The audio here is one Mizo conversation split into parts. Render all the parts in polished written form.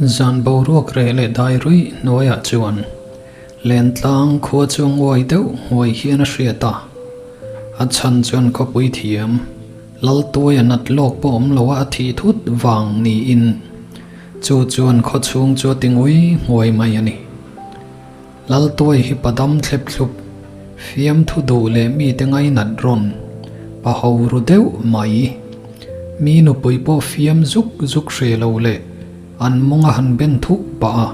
Zan boruak reh leh dai ruih hnuaiah chuan Lentlang khua chu nguai deuh nghuai hian a hriat a. A chhan chuan khawpui thiam Laltuaia nat lawk pawh awm loa a thih thut vang niin chu chuan khaw chhung chu a ti ngui nghuai mai a ni. Laltuai hi padam thlep thlup, fiamthu duh leh mite ngainat rawn, pa ho ru deuh mai. Mi nupui pawh fiam zuk zuk hre lo leh an mawng a han ben thuk pah a,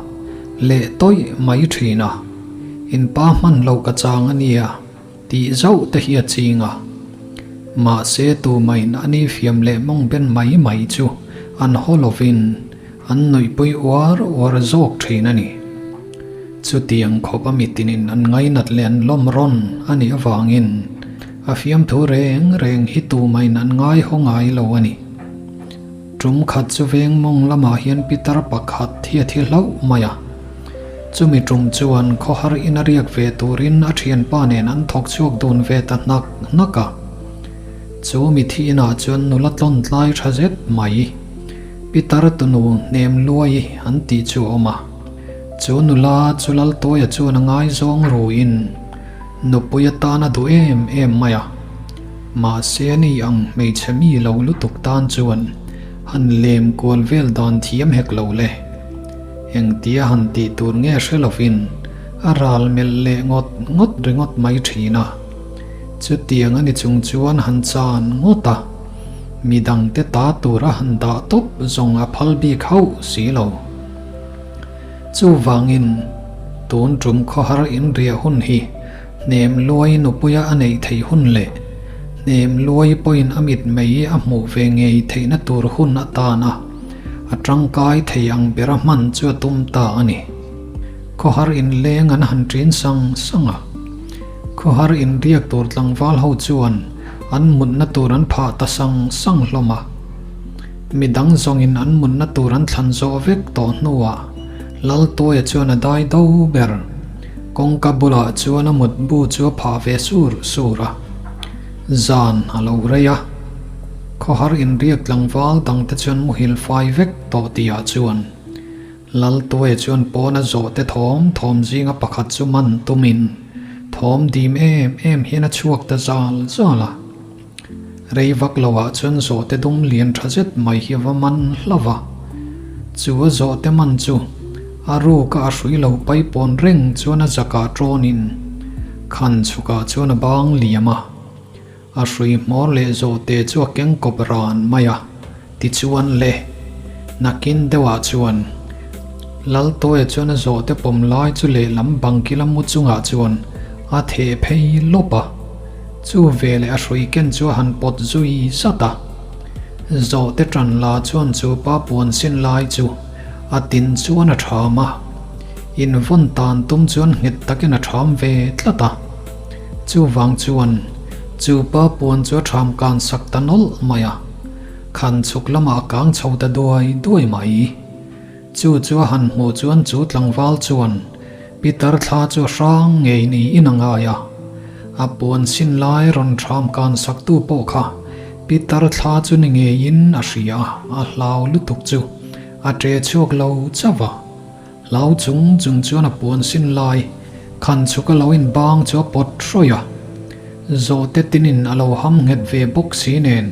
leh tawih mai thin a. In pa hman lo ka chang a nia tih zauh te hi a ching a. Mahse tumahin a ni fiam leh mawng ben mai mai chu an haw lovin An nuihpui uar uar zawk thin a ni. Chutiang khawp a mitinin an ngainat leh an lawm rawn a nih avangin a fiamthu reng reng hi tumahin an ngaihaw ngai lo a ni. Tum khat chu veng mawng lamah hian pitar pakhat hi a thi hlauh mai a. Chumi tum chuan khawhar ina riak ve turin a thianpa nen an thawk chhuak dun ve ta hnak hnak a. Chu mithi inah chuan nula tlawn tlai tha zet mai. Pitar tunu hnem luai an tih chu a awm a. Chu nula chu Laltawia chuan a ngaizawng ruin nupui atan a duh em em mai a. Mahse ani ang hmeichhe mi lo lutuk tan chuan han lem kual vel dan thiam hek lo le. Engtia han tih tur nge hre lovin a ral melh leh ngawt ngawt ringawt mai thin a. Chutiang a ni chung chuan han chan ngawt a. Midangte ta tura han dah tawp zawng a phal bik hauh si lo. Chuvangin, tun tum khawhar inriah hun hi hnem luai nupuia a neih theih hun leh hnem luai pawhin a mitmei a hmuh ve ngei theihna tur hun atana a tangkai thei ang bera hman chu a tum ta a ni. Khawhar inleng an han ṭin sang sang a. Khawhar inriak tur tlangval ho chuan an mutna tur an phah ta sang sang hlawm a. Mi dang zawngin an mutna tur an thlan zawh vek tawh hnuah Laltawia chuan a dai do ber. Kawngka bulah chuan a mutbu chu a phah ve sur sur a. Zan a lo rei a. Khawhar inriak tlangval dangte chuan muhil fai vek tawh tihah chuan Laltuaia chuan pawna zawhte thawm thawm zinga pakhat chu man tumin thawm dim em em hian a chhuak ta zal zal a. Rei vak loah chuan zawhte dum lian tha zet mai hi a va man hlauh va. Chu a zawhte man chu a ruka a hrui lo paipawn reng chuan a zakah tawnin khan chhukah chuan a bang liam a. A hrui hmawr leh zawhte chu a keng kawp ran mai a, tichuan le, nakin deuhah chuan Laltawia chuan a zawhte pawm lai chu lehlam bangki lam mu chungah chuan a theh phei lawp a, chu veleh a hrui ken chu a han pawt zui zat a. Zawhte tan la chuan chu pa puan sin lai chu a tin chuan a tham a, invawn tan tum chuan nghet takin a tham ve tlat a. Chuvang chuan chu pa puan chu a ṭham kan sak ta nawlh mai a, khan chhuk lamah a kang chho ta duai duai mai. Chu chu a han hmuh chuan chu tlangval chuan Peter thla chu a hrang ngei niin a ngai a, a puan sin lai rawn ṭham kan saktu pawh kha Peter thla chu ni ngeiin a hria a, a hlau lutuk chu a ṭe chhuak lo chauh a. Hlau chung chung chuan a puan sin lai khan chhuk a lo in bang chu a pawt hrawih a, zawhte tinin a lo ham nghet ve bawk si nen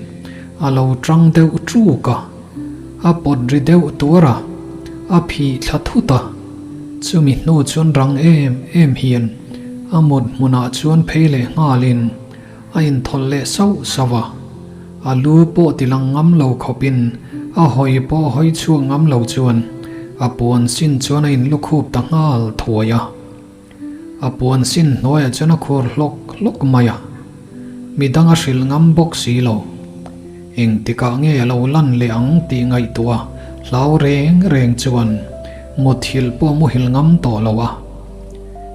a lo tang deuh ṭuk a, a pawt ri deuh tuar a, a phih thla thut a, chumi hnu chuan rang em em hian a mut hmunah chuan phei leh nghalin a inthawlh leh sauh sauh a, a lu pawh ti lang ngam lo khawpin a hawi pawh hawi chhuak ngam lo chuan a puan sin chuan a inlukhup ta nghal thuai a. A puan sin hnuaiah chuan a khur hlawk hlawk mai a, midang a hrilh ngam bawk si lo. Engtikah nge a lo lan leh ang tih ngaihtuah hlau reng reng chuan muthilh pawh a muhil ngam tawh lo a.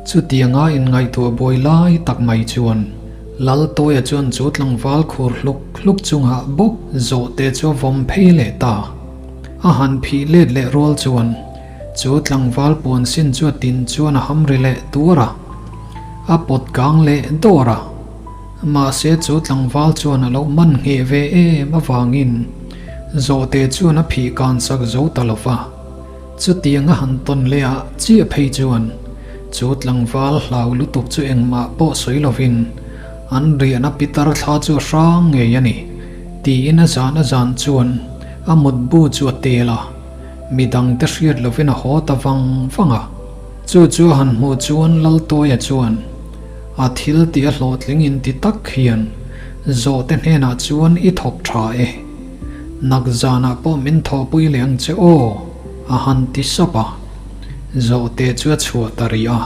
Chutianga inngaihtuah buai lai tak mai chuan Laltawia chuan chu tlangval khur hluk hluk chungah bawk zawhte chu a vawm phei leh ta. A han phih let leh rual chuan chu tlangval puan sin chu a tin chuan a ham ri leh tuar a, a pawt kang leh dawr a. Mahse chu tlangval chuan a lo man ngheh ve em avangin zawhte chuan a phih kan sak zo ta lo va. Chutiang a han tawn leh ah chiah phei chuan chu tlangval hlau lutuk chu engmah pawh sawi lovin an riahna pitar thla chu a hrang ngei a ni tiin a zan a zan chuan a mutbu chu a tel a, midangte hriat lovin a haw ta vang vang a. Chu chu a han hmuh chuan Laltawia chuan a thil tih a hlawhtling in ti tak hian Zawhte hnenah chuan i thawk tha e. Nak zanah pawh min thawhpui leh ang che aw, a han ti sap a. Zawhte chu a chhuah ta rih a.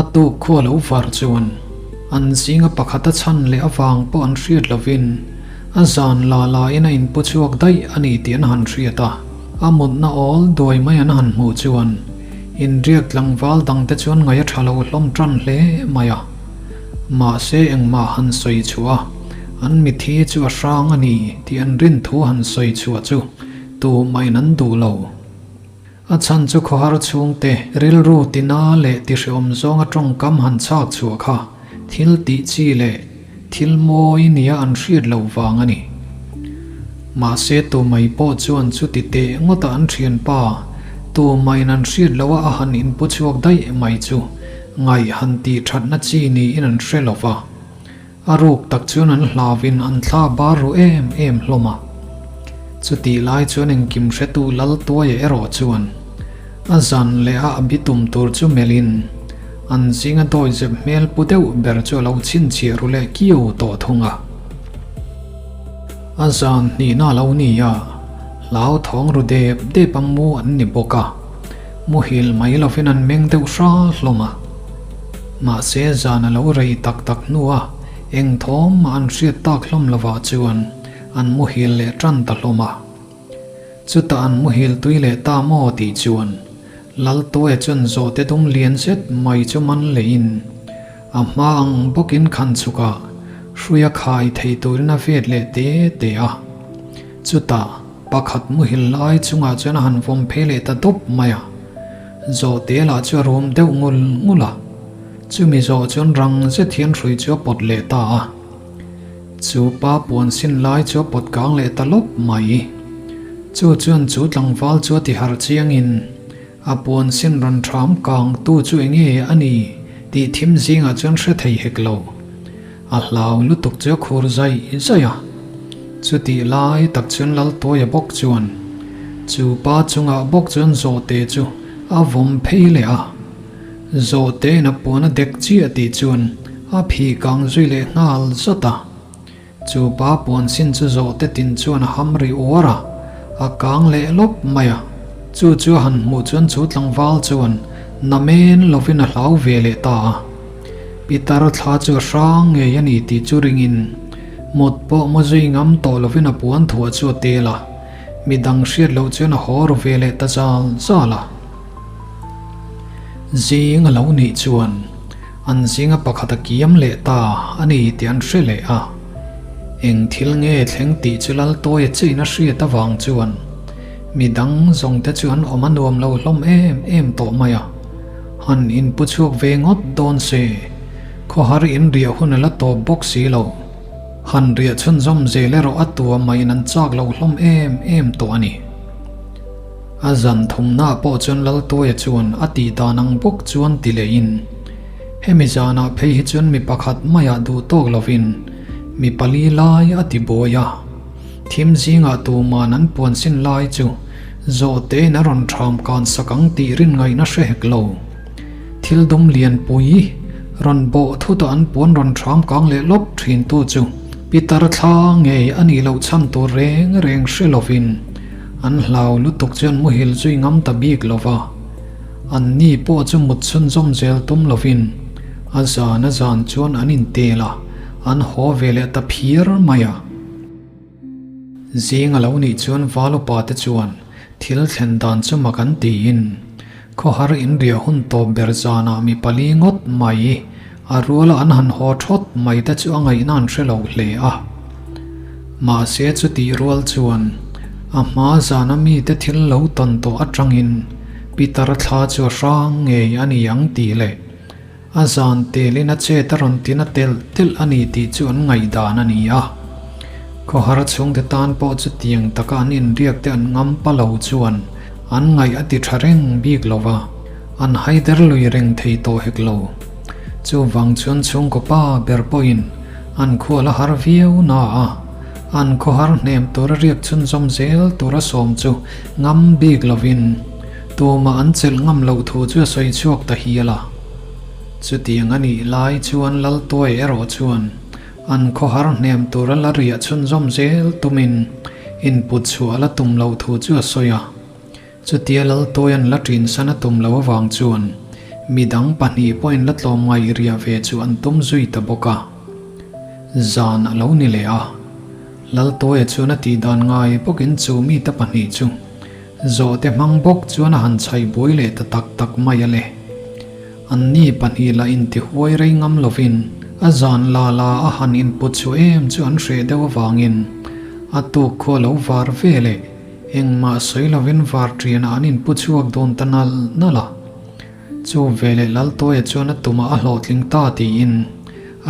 A tuk khua lo var chuan an zinga pakhat a chhan leh avang pawh an hriat lovin a zan la la in a inpu chhuak daih a ni tih an han hriat a. A mutna awl duai mai an han hmuh chuan inriak tlangval dangte chuan ngaih a tha lo hlawm tan hle mai a. Mahse engmah han sawi chhuah a, an mithi chu a hrang a ni tih an rin thu han sawi chhuah chu tumahin an duh lo. A chhan chu khawhar chhungte rilru tina leh tihreawm zawnga tawngkam han chhak chhuah kha thil tih chi leh thil mawi nia an hriat loh vang a ni. Mahse tumai pawh chuan chuti teh ngawta an thianpa tumahin an hriat loha a han inpu chhuak daih mai chu Ngaih han tih thatna chi niin an hre lo va, a ruk tak chuan an hlauvin an thla bar ru em em hlawm a. Chutih lai chuan engkim hretu Laltuaia erawh chuan a zan leh a a bitum tur chu melhin an zinga dawizep hmel pu deuh ber chu a lo chhinchhiah ru leh kiu tawh thung a. A zan hnihna a lo ni a, hlauthawng ru dep dep ang mu an ni bawk a. Muhil mai lovin an meng deuh hra hlawm a. Mahse zan a lo rei tak tak hnua eng thawm mah an hriat tak hlawm lovah chuan an muhil leh tan ta hlawm a. Chutah an muhil tui leh ta maw tih chuan Laltuaia chuan zawhte dum lian zet mai chu man leiin a hma ang bawkin khan chhukah hruia khai thei turin a vet leh te te a. Chutah Pakhat muhil lai chungah chuan a han vawm phei leh ta dawp mai a, Zawhte lah chu a rum deuh ngul ngul a, chumi zawh chuan rang zet hian hrui chu a pawt leh ta a. Chu pa puan sin lai chu a pawt kang leh ta lawp mai. Chu chuan chu tlangval chu a ti harh chiangin a puan sin rawn ṭham kang tu chu enge a ni tih thim zingah chuan hre thei hek lo. A hlau lutuk chu a khur zai zai a. Chutih lai tak chuan Laltawia bawk chuan chu pa chungah bawk chuan Zawhte chu a vawm phei leh a. Zawhte in a puan a dek chiah tih chuan a phih kang zui leh nghal zat a. Chu pa puan sin chu Zawhte tin chuan a ham ri uar a, a kang leh lawp mai a. Chu chu a han hmuh chuan chu tlangval chuan namen lovin a hlau ve leh ta a. Pitar thla chu a hrang ngei a ni tih chu ringin mut pawh mu zui ngam tawh lovin a puan thuah chu a tel a, midang hriat loh chuan a haw ru ve leh ta zal zal a. Zing a lo nih chuan an zinga pakhat a kiam leh ta a ni tih an hre leh a, eng thil nge thleng tih chu Laltawia chein a hriat avang chuan midang zawngte chu an awm a nuam lo hlawm em em tawh mai a. Han inpu chhuak ve ngawt dawn se, khawhar in riah hun a la tawp bawk si lo. Han riah chhunzawm zel erawh a tua maiin an chak lo hlawm em em tawh a ni. A zan thumnaah pawh chuan Laltawia chuan a tih dan ang bawk chuan ti lehin, hemi zanah phei hi chuan mi pakhat maiah duh tawk lovin mi pali lai a ti buai a. Thim zingah tuman an puan sin lai chu Zawhte in a rawn ṭham kan sak ang tih rin ngaihna hre hek lo. Thil dum lianpui rawn bawh thut a an puan rawn ṭham kang leh lawp ṭhin tu chu Pitar thla ngei a nih loh chhan tur reng reng hre lovin an hlau lutuk chuan muhil zui ngam ta bik lo va. An ni pawh chu mut chhunzawm zel tum lovin a zan a zan chuan an intel a, an haw ve leh ta phiar mai a. Zing a lo nih chuan val upa te chuan thil thlen dan chu mak an tiin khawhar inriah hun tawp ber zanah mi pali ngawt mai a ruala an han haw thawt mai te chu a ngaihna an hre lo hle a. Mahse chutih rual chuan a hma zana mite thil lo tawn tawh atangin Pitar thla chu a hrang ngei a ni ang tih leh A zan telin a chet a rawn tin a telh telh a ni tih chu an ngaihdan a ni a. Khawhar chhungte tan pawh chutiang taka an inriak te an ngam pa lo chuan An ngaih a ti tha reng bik lo va, an haider lui reng thei tawh hek lo. Chuvang chuan chhungkaw pa ber pawhin an khual a har viau na a, an khawhar hnem tura riak chhunzawm zel tura sawm chu ngam bik lovin tumah an chelh ngam loh thu chu a sawi chhuak ta hial a. Chutiang a nih lai chuan Laltuai erawh chuan an khawhar hnem tura la riah chhunzawm zel tumin input chhuah la tum loh thu chu a sawi a. Chutia Laltuai an la ṭin san a tum loh avang chuan midang pahnih pawhin la tlawm ngaih riah ve chu an tum zui ta bawk a. Zan a lo ni leh a, Laltuaia chuan a tih dan ngai bawkin chu mite pahnih chu Zawhte hmang bawk chuan a han chhaih buai leh ta tak tak mai a le. Anni pahnih lah intihuai rei ngam lovin a zan la la a han input chhuah em chu an hreh deuh avangin a tuk khu a lo var ve leh engmah sawi lovin var ṭianah an inpu chhuak dawn ta nal nal a. Chu veleh Laltawia chuan a tumah a hlawhtling ta tiin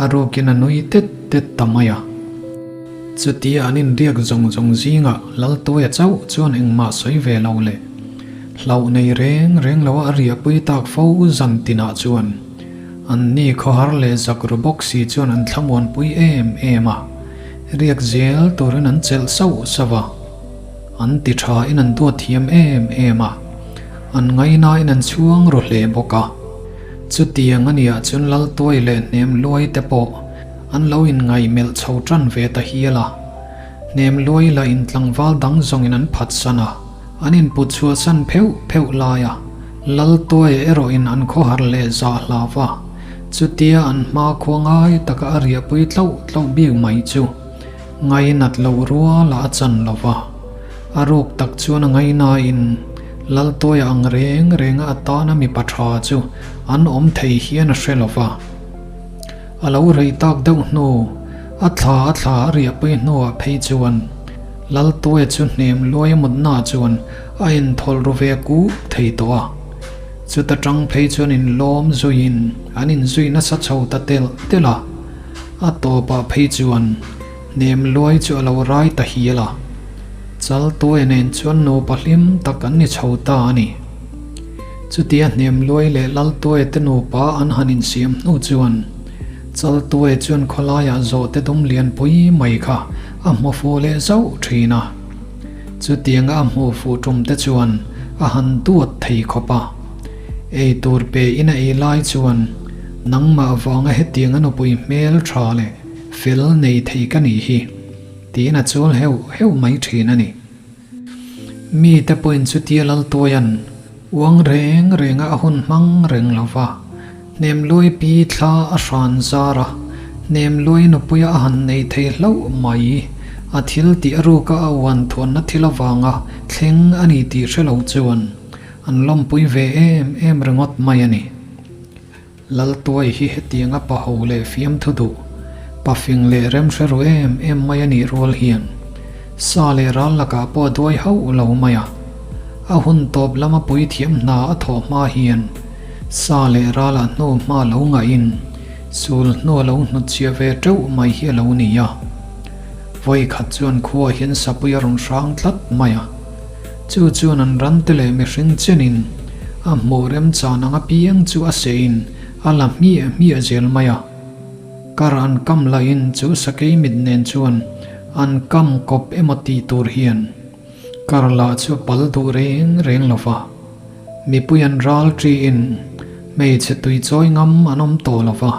a rukin a nui tet tet ta mai a. Chutia an inriak zawng zawng zingah Laltawia chauh chuan engmah sawi ve lo leh hlauh nei reng reng loa a riahpui tak fo zan tinah chuan anni khawhar leh zak ru bawk si chuan an thlamuanpui em em a, riak zel turin an chelh sauh sauh a. An ti tha in an duat thiam em em a, an ngaina in an chhuang ru hle bawk a. Chutiang a nih ah chuan Laltuai leh Hnem Luai te pawh an lo in ngaihmelh chho tan ve ta hial a. Hnem Luai lah in tlangval dang zawng in an phat san a, an in put chhuah san pheuh pheuh lai a, Laltuai erawh in an khawhar leh zah hlau va, chutia an hma khua ngai taka a riahpui tlauh tlauh bik mai chu. Ngainat loh rual a chan lo va, a ruk tak chuan a ngainain Laltawia ang reng renga a tana mipa tha chu an awm thei hian a hre lo va. A lo rei tak deuh hnu, a thla a thla a riahpui hnuah phei chuan Laltawia chu hnem luai mutna chuan a inthawlh ru ve kup thei tawh a. Chuta tang phei chuan inlawm zuiin an inzui nasa chho ta telh telh a. A tawpah phei chuan hnem luai chu a lo rai ta hial a, Chaltuaia nen chuan nupa hlim tak an ni chho ta a ni. Chutia hnem luai leh Laltuaia te nupa an han insiam hnu chuan Chaltuaia chuan khawlaiah zawhte dum lianpui mai kha a hmu fuh leh zauh thin a. Chutianga a hmuh fuh tum te chuan a han duat thei khawp a. Ei tur pe in a ei lai chuan nangmah vanga hetiang a nupui hmel tha leh fel nei thei ka nih hi tiin a chawl heuh heuh mai thin a ni. Mite pawhin chutia Laltuaia'n uang reng renga a hun hmang reng lo va, Hnemluai pi thla a hran zar a, Hnemluai nupuia a han nei thei hlauh mai. A thil tih a ruka a uan thuanna thil avanga thleng a ni tih hre lo chuan An lawmpui ve em em ringawt mai a ni. Laltuai hi hetianga pa ho leh fiamthu duh, pa fing leh remhre ru em em mai a nih rual hian sa leh ral lakah pawh a duai hauh lo mai a. A hun tawp lama puithiam hna a thawh hma hian sa leh ralah hnu hma lo ngahin sul hnu a lo hnutchhiah ve teuh mai hi a lo ni a. Vawikhat chuan khua hian sapui a rawn hrang tlat mai a. Chu chuan an rante leh mihring chenin a hmuh remchan ang apiang chu a seiin a la hmiah hmiah zel mai a. Kar an kam lahin chu sakei mit nen chuan an kam kawp emaw tih tur hian kar lah chu a pal duh reng reng lo va. Mipui an ral ṭiin hmeichhe tui chawi ngam an awm tawh lo va.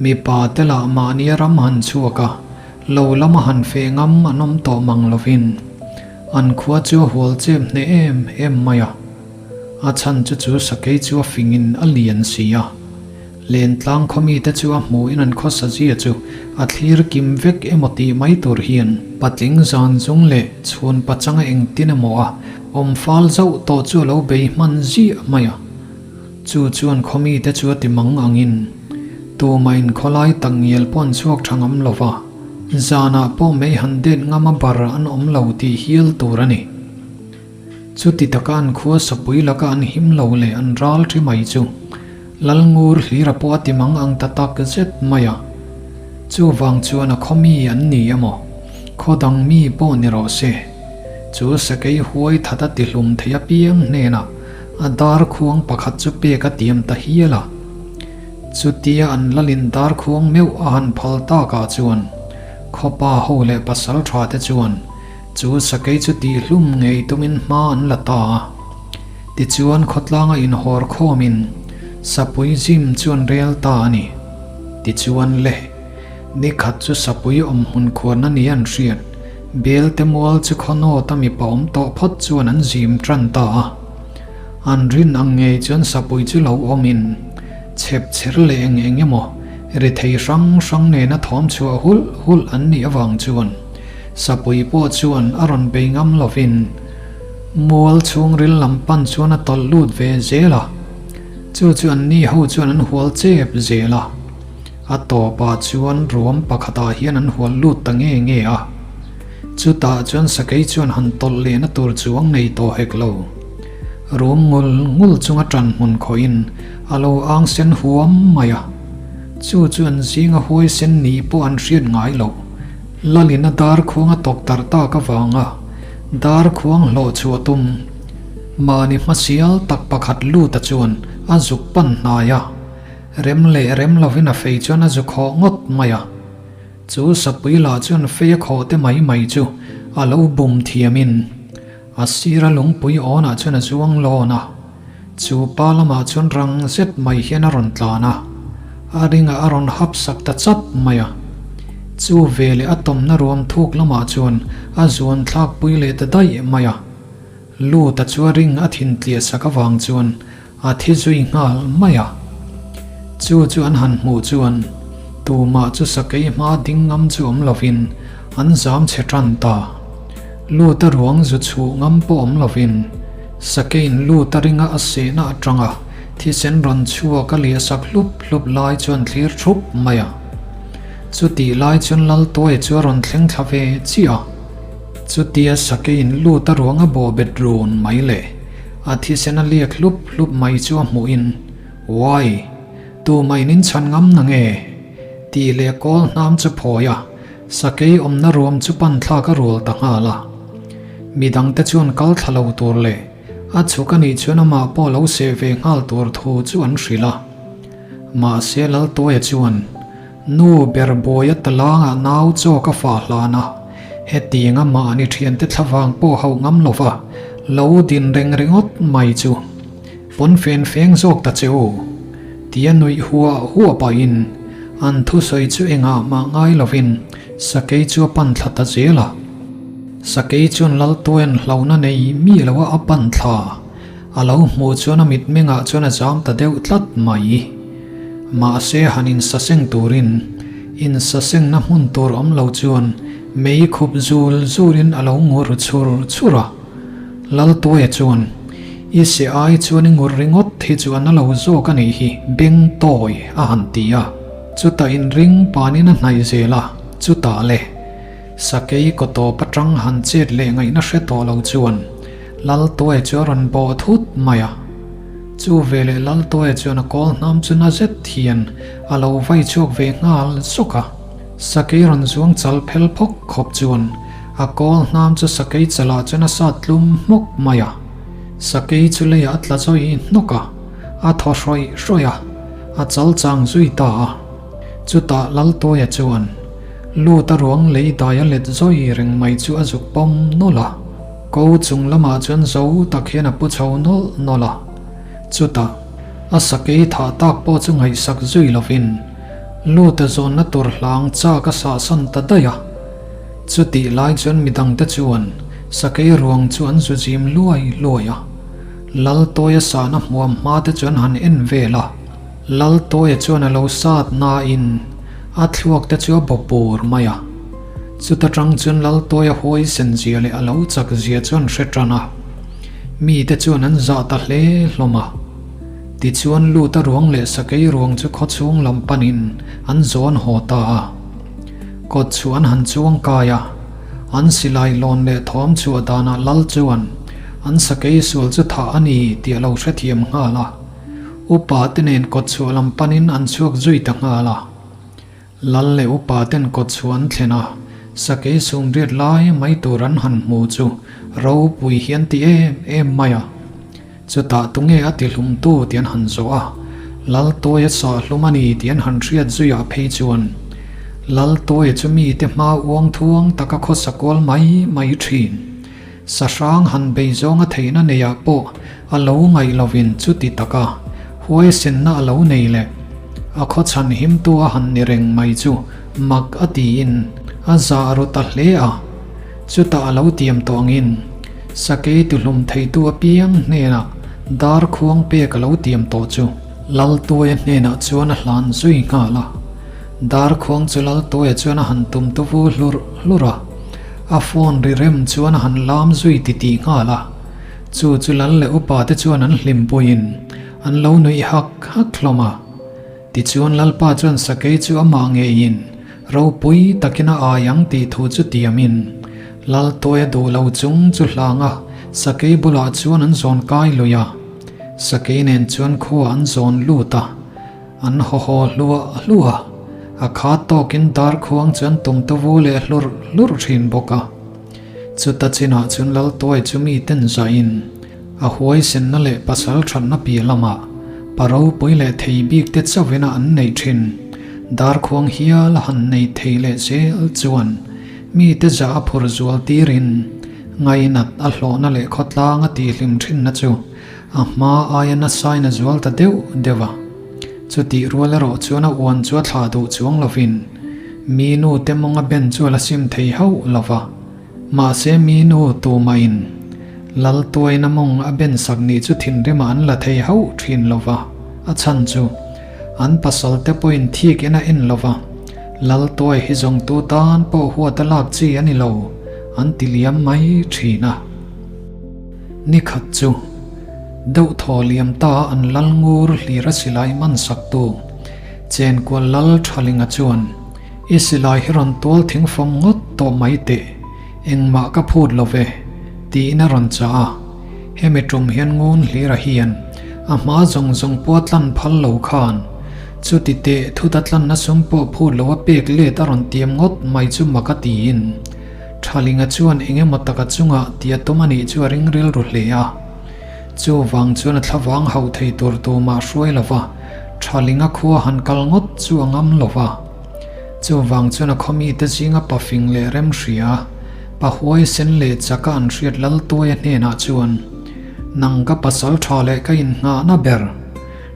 Mipa te lah mahni a ram han chhuak a, lo lama han feh ngam an awm tawh mang lovin An khua chu a hual chep hneh em em mai a, a chhan chu chu sakei chu a fingin a lian si a. Lentlang khaw mite chu a hmuhin an khawsa zia chu a thlir kim vek emaw tih mai tur hian patling zan zung leh chhun pachanga engtin emaw a awm fal zauh tawh chu a lo bei hman ziah mai a. Chu chuan khaw mite chu a ti mang angin tumahin khawlai tak ngial pawh an chhuak tha ngam lo va. Zanah pawh mei han det ngam a bar an awm lo tih hial tur a ni. Chuti taka an khua sapui laka an him lo leh an ral thi mai chu Lalngur hlira pawh a ti mang ang ta tak zet mai a. Chuvang chuan a khaw mi an ni emaw, khaw dang mi pawh ni rawh se. Chu sakei huai that a tihlum thei apiang hnenah a dar khuang pakhat chu pek a tiam ta hial a. Chutia an lalin dar khuang meuh a han phal takah chuan khawpa ho leh pasal tha te chuan chu sakei chu tihhlum ngei tumin hma an la ta a. Tichuan khawtlanga inhawr khawmin sapui zim chu an rel ta a ni. Tichuan le, ni khat chu sapui awm hmun khuarna ni an hriat, Belte mual chu khawnawta mipa awm tawh phawt chuan an zim tan ta a. An rin ang ngei chuan sapui chu lo awmin chhep chher leh eng eng emaw ri thei hrang hrang nena thawm chhuah hulh hulh an nih avang chuan sapui pawh chuan a rawn bei ngam lovin Mual chhungril lam pan chuan a tawlh lut ve zel a, chu chu an ni ho chuan an hual chep zel a. A tawpah chuan ruam pakhatah hian an hual lut ta nge nge a. Chutah chuan sakei chuan han tawlh lehna tur chuang nei tawh hek lo. Rum ngul ngul chunga tan hmun khawhin a lo ang sen huam mai a. Chu chu an zinga huai sen ni pawh an hriat ngai loh. Lalin a dar khuang a tawk tarh tak avanga dar khuang hlawh chhuah tum. Mahni hmasial tak pakhat luta chuan a zuk pan hnai a, rem leh rem lovin a fei chuan a zu khawh ngawt mai a. Chu sapui lah chuan fei a khawh te mai mai chu a lo bum thiamin a sira lungpui awnah chuan a zuang lawn a. Chu pa lamah chuan rang zet mai hian a rawn tlan a, a ringah a rawn hap sak ta chap mai a. Chu veleh a tawmna ruam thuk lamah chuan a zuan thlak pui leh ta daih mai a. Luta chu a ring a thin tliah sak avang chuan a thi zui nghal mai a. Chu chu an han hmuh chuan tumah chu sakei hma ding ngam chu awm lovin an zam chhe tan ta. Luta ruang zu chhuh ngam pawh awm lovin Sakein lut a ringa a sehna atanga thisen rawn chhuak a liah sak hlup hlup lai chuan thlir thup mai a. Chutih lai chuan Laltuaia chu a rawn thleng thla ve chiah a. Chutia Sakein lut a ruang a bawh bet run mai le, a thisen a liak hlup hlup mai chu a hmuhin, Uai! Tumah in inchhan ngam na nge? Tih leh kawl hnam chu phawi a. Sakei awmna ruam chu pan thlak a rual ta nghal a. Midangte chuan kal thla lo tur leh a chhuk a nih chuan amah pawh lo seh ve nghal tur thu chu an hrilh a. Mahse Laltuaia chuan, Nu ber buaia talangah nau chaw ka fah hlan a, hetiang amah ni thiante thlavang pawh hauh ngam lova lo din reng ringawt mai chu pawn fen feng zawk ta che u. Tia nuih huah huah pahin an thusawi chu engah mah ngai lovin sakei chu a pan thla ta zel a. Sakei chuan Laltuain hlauhna nei mi lo a a pan thla a lo hmuh chuan a mitmengah chuan a zam ta deuh tlat mai. Mahse han insaseng turin insasengna hmun tur awm lo chuan mei khup zul zulin a lo ngur chur chur a. Laltuaia chuan, I se ai chuan i ngur ringawt hi chu a na lo zawk a nih hi, beng tawi a han ti a. Chutah inring panin a hnaih zel a, chutah le, sakei kaw tawp atang han chet leh ngaihna hre tawh lo chuan Laltuaia chu a rawn bawh thut mai a. Chu veleh Laltuaia chuan a kawl hnam chu na zet hian a lo vai chhuak ve nghal zawk a. Sakei rawn zuang chal phel phawk khawp chuan a kawl hnam chu sakei chalah chuan a sat tlum hmawk mai a. Sakei chu leiah a tla zawi hnawk a, a thaw hrawih hrawih a, a chal chang zui ta a. Chutah Laltawia chuan lut a ruang lei dai a let zawi reng mai chu a zuk pawm nawlh a, ko chung lamah chuan zo tak hian a pu chho nawlh nawlh a. Chutah a sakei thah tak pawh chu ngaihsak zui lovin lut a zawnna tur hlang chak a sahsan ta daih a. Chutih lai chuan midangte chuan sakei ruang chu an zu zim luai luai a, Laltawia sahna hmuam hma te chuan han en vel a, Laltawia chuan a lo sat nain a thluak te chu a baw pur mai a. Chuta tang chuan Laltawia huaisen zia leh a lo chak zia chu an hre tan a, mite chuan an zah ta hle hlawm a. Tichuan Luta ruang leh sakei ruang chu khawchhung lam panin an zawn haw ta a. Kawt chu an han chuang kai a, an silai lawn leh thawm chhuah danah lal chuan an sakei sual chu thah a ni tih a lo hrethiam nghal a. Upa te nen kawt chhuah lam panin an chhuak zui ta nghal a. Lal leh upa ten kawt chhuah an thlen a, Sakei sumriat lai mai tur an han hmu chu ropui hi an ti em em mai a. Chutah tunge a ti hlumtu tih an han zawh a, Laltawia sahhlum a ni tih an han hriat zuiah phei chuan Laltawia chu mite hma uang thuang taka khawsa kual mai mai thin. Sahrang han bei zawnga theihna neiah pawh a lo ngaih lovin chuti taka huaisenna a lo nei leh a khawchhan himtu a han ni reng mai chu mak a tiin a zah ru ta hle a. Chutah a lo tiam tawh angin sakei tuhlum theitu apiang hnenah dar khuang pek a lo tiam tawh chu Laltuaia hnenah chuan a hlan zui nghal a. Dar khuang chu Laltuaia chuan a han tum tuvu hlurh hlurh a. A phone ri rem chuan a han lam zui titih nghal a, chu chu lal leh upa te chuan an hlimpuiin an lo nuih hak hak hlawm a. Tichuan Lalpa chuan sakei chu amah ngeiin ropui takin a ai ang tih thu chu tiamin Laltawia duh lo chung chu hlang a, sakei bulah chuan an zawn kai lui a. Sakei nen chuan khua an zawn lut a. An haw haw hluah hluah a, a khat tawkin darkhuang chu an tum ta vu leh hlurh hlurh thin bawk a. Chuta chinah chuan Laltuai chu mi ten zahin a huaisenna leh pasal thatna piah lamah pa ropui leh thei bik te chauhin a an neih thin. Darkhuang hial a han nei thei leh zel chuan mite zah a phur zual tirin ngainat a hlawhna leh khawtlang a tihhlim thinna chu A hma aia nasain a zual ta deuh deuh a, chutih rual erawh chuan a uan chu a thlah duh chuang lovin mi nu te mawnga ben chu a la sim thei hauh lo va. Mahse mi nu tumahin Laltuaina mawng a ben sak nih chu thinrimah an la thei hauh thin lo va, a chhan chu an pasal te pawhin thik in a en lo va, Laltuai hi zawngtu tan pawh huat a lak chi a ni lo an ti liam mai thin a. Ni khat chu deuh thaw liam ta an lal ngur hlir a silai man sak tu Chenkual lal Thalinga chuan i silai hi rawn tual thing fawm ngawt tawh mai teh, engmah ka phut lo ve tiin a rawn chah a. Hemi tum hian ngun hlira hian a hma zawng zawng pawh a tlan phal lo khan chuti teh thut a tlanna sum pawh phut lo a pek let a rawn tiam ngawt mai chu mak a tiin Thalinga chuan eng emaw taka chungah tih a tum a nih chu a ring rilru hle a. Chuvang chuan a thlavang hauh thei tur tumah hruai lo va, Thalinga khua han kal ngawt chu a ngam lo va. Chuvang chuan a khawmite zinga pafing leh remhria, pa huaisen leh chaka an hriat Laltuaia hnenah chuan, Nang ka pasal tha leh ka innghahna ber,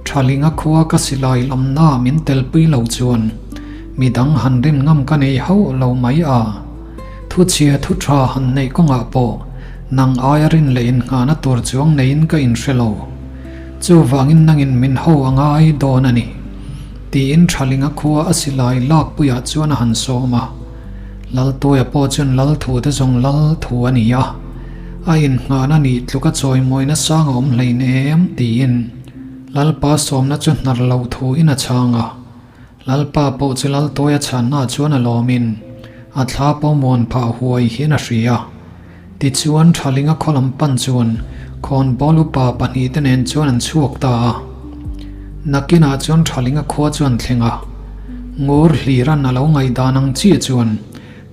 Thalinga khua ka silai lamna min telpui lo chuan midang han rin ngam ka nei hauh lo mai a. Thuchhia thu tha han neih kawngah pawh nang aia rin leh innghahna tur chuang neiin ka inhre lo. Chuvangin nangin min ho a ngai dawn a ni, tiin Thalinga khua a silai lakpuiah chuan a han sawm a. Laltuaia pawh chuan lal thu te zawng lal thu a ni a, a innghahna nih tluka chawimawina sang a awm hlein em tiin Lalpa sawmna chu hnar lo thu in a chhang a. Lalpa pawh chu Laltuaia chhanna chuan a lawmin a thla pawh muan phah huai hian a hria. Tichuan Thalinga khaw lam pan chuan khawnbawl upa pahnihte nen chuan an chhuak ta a. Nakinah chuan Thalinga khua chu an thleng a. Ngur hliran a lo ngaihdan ang chiah chuan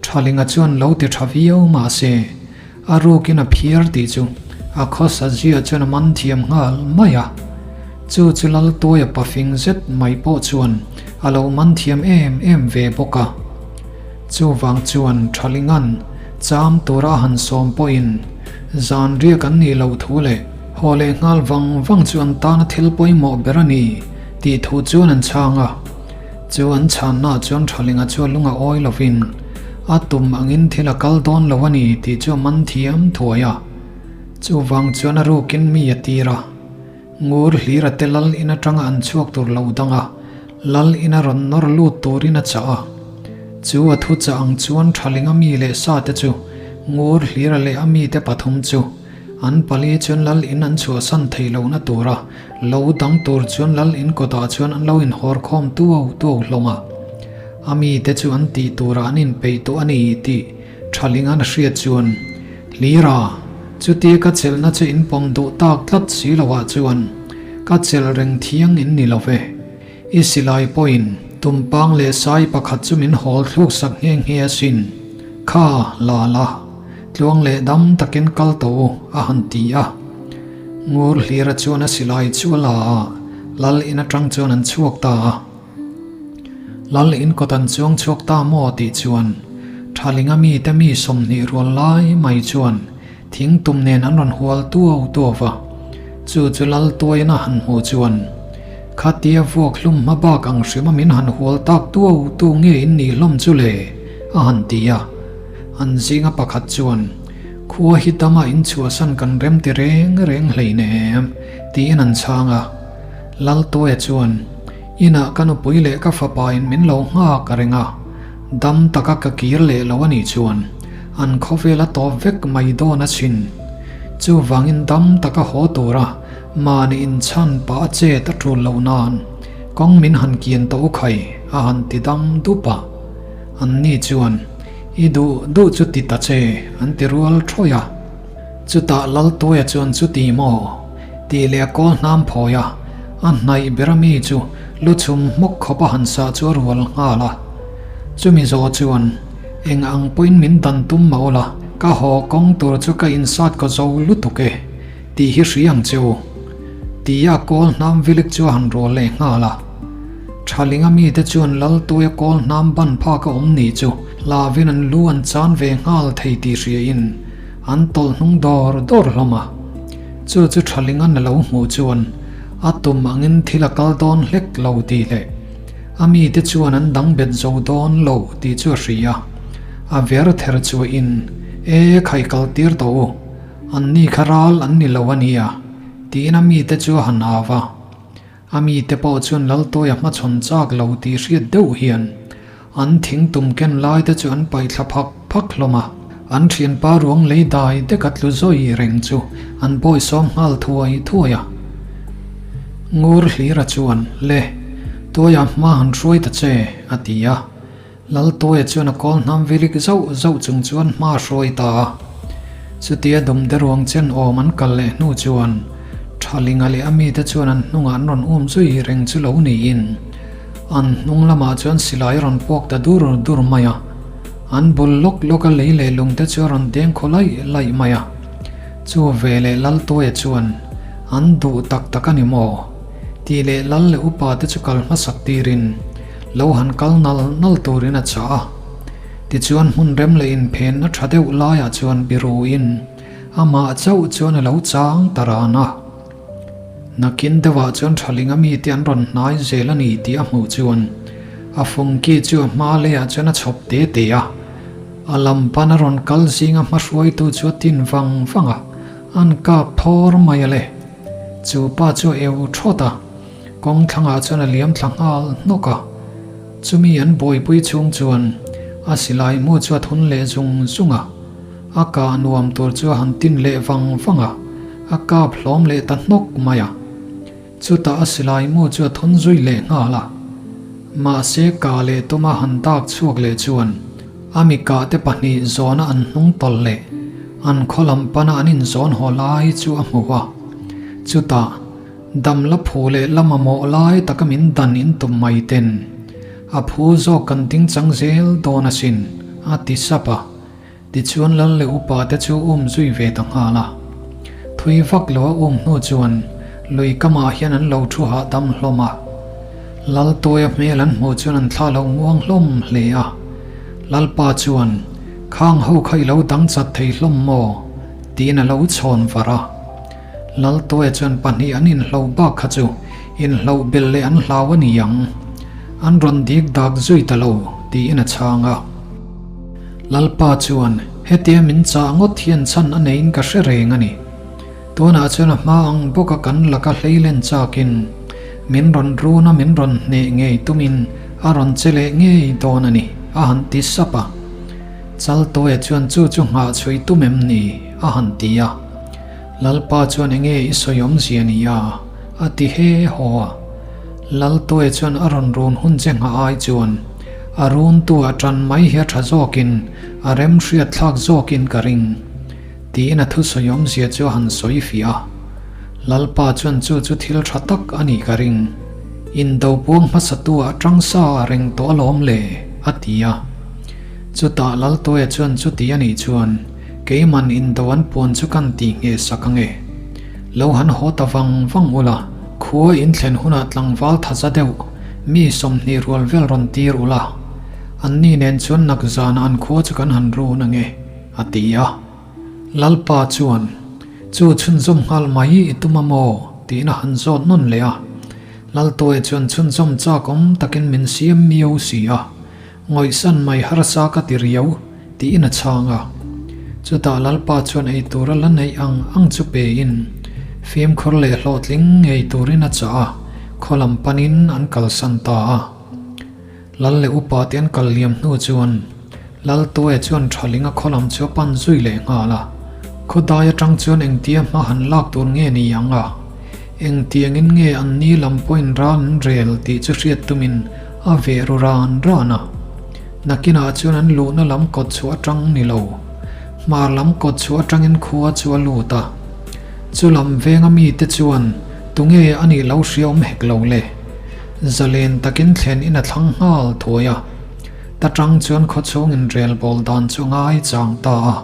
Thalinga chuan lo ti tha viau mah se a rukin a phiar tih chu a khawsa zia chuan a man thiam nghal mai a. Chu chu Laltuaia pafing zet mai pawh chuan a lo man thiam em em ve bawk a. Chuvang chuan Thalinga'n cham tura a han sawm pawhin zan riak an nih loh thu leh haw leh nghal vang vang chu an tana thil pawimawh ber a ni tih thu chuan an chhang a. Chu an chhanna chuan Thalinga chu a lung a awi lovin a tum angin thil a kal dawn lo a ni tih chu a man thiam thuai a. Chuvang chuan a rukin mi a tir a. Ngur hlira te lal in atanga an chhuak tur lo dang a, lal ina rawn nawr lut turin a chah a. Chu a thu chah ang chuan Thalinga mi leh sa te chu Ngur hlira leh a mite pathum chu an pali chuan lal in an chhuahsan thei lohna tura lo dang tur chuan lal in kawtah chuan an lo inhawr khawm tuau tuau hlawm a. A mite chu an tih turah an inpeih tawh a ni tih Thalinga'n a hriat chuan, Hlira, chutia ka chelhna che in pawm duh tak tlat si loah chuan ka chelh reng thiang in ni lo ve. I silai pawhin tumpang leh sai pakhat chu min hawl thluk sak nghe nghe asin. Kha, la la, tluang leh dam takin kal tawh u, a han ti a. Ngur hlira chuan a silai chu a la a, lal in atang chuan an chhuak ta a. Lal in kawt an chuang chhuak ta maw tih chuan Thalinga mite mi 20 rual lai mai chuan thing tum nen an rawn hual tuau tuau va. Chu chu lal tuaina han hmuh chuan khatia vuak hlum hma bak ang hrima min han hual tak tuau tu nge in nih hlawm chu le? a han ti a. An zinga pakhat chuan Khua hi dama in chhuahsan kan rem ti reng reng hleinem tiin an chhang a. Lal Tuaia chuan Inah ka nupui leh ka fapa in min lo nghak a reng a, dam taka ka kir leh lo a nih chuan an khawvel a tawp vek mai dawn a chhin. Chuvangin dam taka haw tura mahni inchhan pah a chet a tul loh nan kawng min han kian tawh u khai a han ti dam dup a. An ni chuan I duh duh chu ti ta che an ti rual thawi a. Chutah Laltuaia chuan chuti maw? Tih leh a kawl hnam phawi a, a hnaih ber ami chu lu chhum hmawk khawp a han sah chu a rual nghal a. Chumi zawh chuan eng ang pawhin min dan tum mah ula, ka haw kawng tur chu ka insat ka zo lutuk e tih hi hri ang che u. Tia a kawl hnam vilik chu a han rual leh nghal a. Thalinga mite chuan Laltuia kawl hnam ban phak a awm nih chu hlavin an lu an chan ve nghal thei tih hriain an tawlh hnung dawr dawr hlawm a. Chu chu Thalingan a lo hmuh chuan a tum angin thil a kal dawn hlek lo tih leh a mite chuan an dang bet zo dawn lo tih chu a hria. A ver ther chuahin, E khai kal tir tawh u, an ni kha ral an ni lo a nia, tiin a mite chu a han au a. A mite pawh chuan Laltawia hmachhawn chak lo tih hriat deuh hian An thing tum ken lai te chu an paih thla phak phak hlawm a, an thianpa ruang lei dai dek a tlu zawi reng chu an bawi sawm nghal thuai thuai a. Ngur hlira chuan, Le, Tuaia hma han hruai ta che, a ti a. Lal Tuaia chuan a kawl hnam vilik zauh zauh chung chuan hma a hruai ta a. Chutia dumde ruang chen awm an kal leh hnu chuan Thalinga leh a mite chuan an hnungah an rawn um zui reng chu lo niin, An hnung lamah chuan silai a rawn puak ta dur dur mai a, an bul lawk lawk a lei leh lung te chu a rawn deng khaw laih laih mai a. Chu ve leh Laltuaia chuan an duh tak tak a ni maw? tih leh Lal leh upa te chu kal hmasak tirin lo han kal nal nal turin a chah a. Tichuan hmun rem leh inphenna tha deuh laiah chuan biruin amah chauh chuan a lo chang ta ran a. Nakin deuhah chuan Thalinga mite an rawn hnai zel a ni tih a hmuh chuan a fungki chu a hma leiah chuan a chhawp te te a. A lam pan a rawn kal zinga hmahruaitu chu a tin vang vang a, an kap thawr mai a le. Chu pa chu a eu thawt a, kawng thlangah chuan a liam thla nghal hnawk a. Chumi an buaipui chhung chuan a silai mu chu a thun leh zung zung a. A kah nuam tur chu a han tin leh vang vang a, a kap hlawm leh ta hnawk mai a. Chutah a silai mu chu a thun zui leh nghal a. Mahse kah leh tuma han dak chhuak leh chuan a mi kah te pahnih zawna an hnung tawlh leh an khaw lam pana an inzawn haw lai chu a hmu a. Chutah dam la phu leh la mamawh lai taka min dan in tum mai ten a phu zawk kan ding chang zel dawn asin, a ti sap a. Tichuan lal leh upa te chu um zui ve ta nghal a. Thui vak lo a um hnu chuan lui kamah hian an lo thu hahdam hlawm a. Lal Tuaia hmel an hmuh chuan an thla lo muang hlawm hle a. Lalpa chuan, Khang ho kha i lo dang chat thei hlawm maw? tiin a lo chhawn var a. Lal Tuaia chuan pahnih an inhlo bak kha chu inhloh belh leh an hlau a ni ang. An rawn dik dak zui ta lo, tiin a chhang a. Lalpa chuan, Hetia min chah ngawt hian chhan a neiin ka hre reng a ni. Tunah chuan a hma ang bawka kan laka hleilen chakin min rawn run a, min rawn hneh ngei tumin a rawn che leh ngei dawn a ni, a han ti sap a. Chaltuaia chuan chu chu nghah chhui tum em ni? a han ti a. Lalpa chuan enge i sawi awmzia ni a? a ti he haw a. Laltuaia chuan a rawn run hun che nghah ai chuan a runtu a tan mai hi a tha zawkin a remhriat thlak zawkin ka ring, tiin a thusawi awmzia chu a han sawi fiah a. Lalpa chuan chu chu thil tha tak a nih ka ring. Indo puang hmasatu a tang sa reng tawh alawm le, a ti a. Chutah Laltawia chuan chuti a nih chuan keiman indo an puan chu kan tih ngheh sak ange. Lo han haw ta vang vang ula, khua in thlen hunah tlangval thaza deuh mi 20 rual vel rawn tir ula, anni nen chuan nak zanah an khua chu kan han run ange, a ti a. Lalpa chuan, Chu chhunzawm nghal mai i tum a maw? tiin a han zawt nawn leh a. Laltawia chuan chhunzawm chak awm takin min siam miau si a, Ngawihsan mai harsa ka ti riau, tiin a chhang a. Chutah Lalpa chuan ei tura la neih ang ang chu pein fimkhur leh hlawhtling ngei turin a chah a, khaw lam panin an kalsan ta a. Lal leh upa te an kal liam hnu chuan Laltuaia chuan Thalinga khaw lam chu a pan zui leh nghal a. Khawdai atang chuan engtia hma han lak tur nge ni ang a? Engtiangin nge an ni lam pawhin ral an rel tih chu hriat tumin a veh ru ran ran a. Nakinah chuan an luhna lam kawt chhuah atang ni lo. Hmar lam kawt chhuah atangin khua chu a lut a. Chu lam venga mite chuan tunge a nih lo hria awm hek lo le. Zalen takin thlen in a thlang nghal thuai a. Ta tang chuan khawchhung inrel bawl dan chu a ngai chang ta a.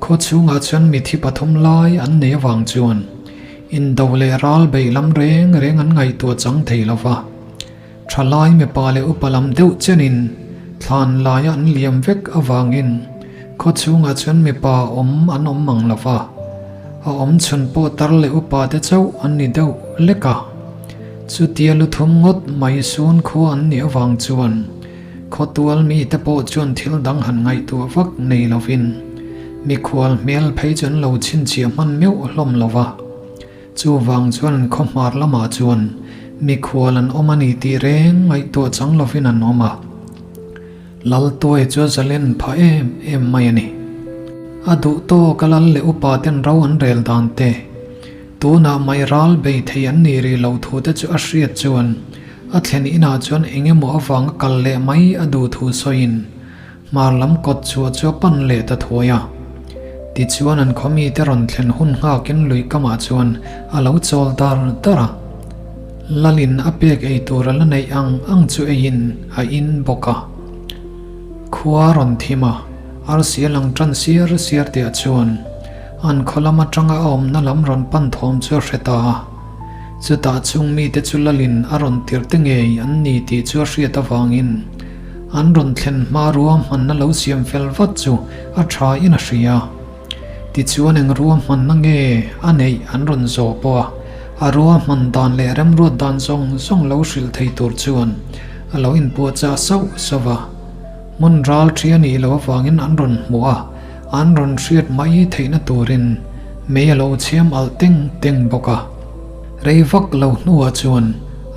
Khaw chhungah chuan mithi pathum lai an nei avang chuan indo leh ral beih lam reng reng an ngaihtuah chang thei lo va. Thalai mipa leh upa lam deuh chenin thlan laia an liam vek avangin khaw chhungah chuan mipa awm an awm mang lo va. A awm chhun pawh tar leh upa te chauh an ni deuh lek a. Chutia lu thum ngawt mai sun khua an nih avang chuan Khawtual mite pawh chuan thil dang han ngaihtuah vak nei lovin mikhual hmel phei chu an lo chhinchhiah hman meuh hlawm lo va. Chuvang chuan an khawhmar lamah chuan mikhual an awm a ni tih reng ngaihtuah chang lovin an awm a. Laltuai chu a zalen phah em em mai a ni. A duh tawk a lal leh upa ten ro an rel dan te, tunah mai ral bei thei an nih rih lo thu te chu a hriat chuan A thlen inah chuan eng emaw avanga kal leh mai a duh thu sawiin hmar lam kawt chhuah chu a pan leh ta thuai a. Tichuan an khaw mite rawn thlen hun nghakin lui kamah chuan a lo chawl dar dar a. Lalin a pek ei tur a la neih ang ang chu eiin a in bawk a. Khua rawn thim a, arsi a lang tan siar siar tihah chuan an khaw lam atanga a awmna lam rawn pan thawm chu a hre ta a. Chutah chung mite chu lalin a rawn tirh te ngei an ni tih chu a hriat avangin an rawn thlen hma ruahmanna lo siam fel vat chu a tha in a hria. Tichuan eng ruahmanna nge a neih an rawn zawh pawh a, a ruahman dan leh remruat dan zawng zawng lo hrilh thei tur chuan a lo inpuahchah sauh sauh a. Hmun ral thi a nih loh avangin an rawn hmuh a, an rawn hriat mai theihna turin mei a lo chhiam alh teng teng bawk a. Rei vak lo hnuah chuan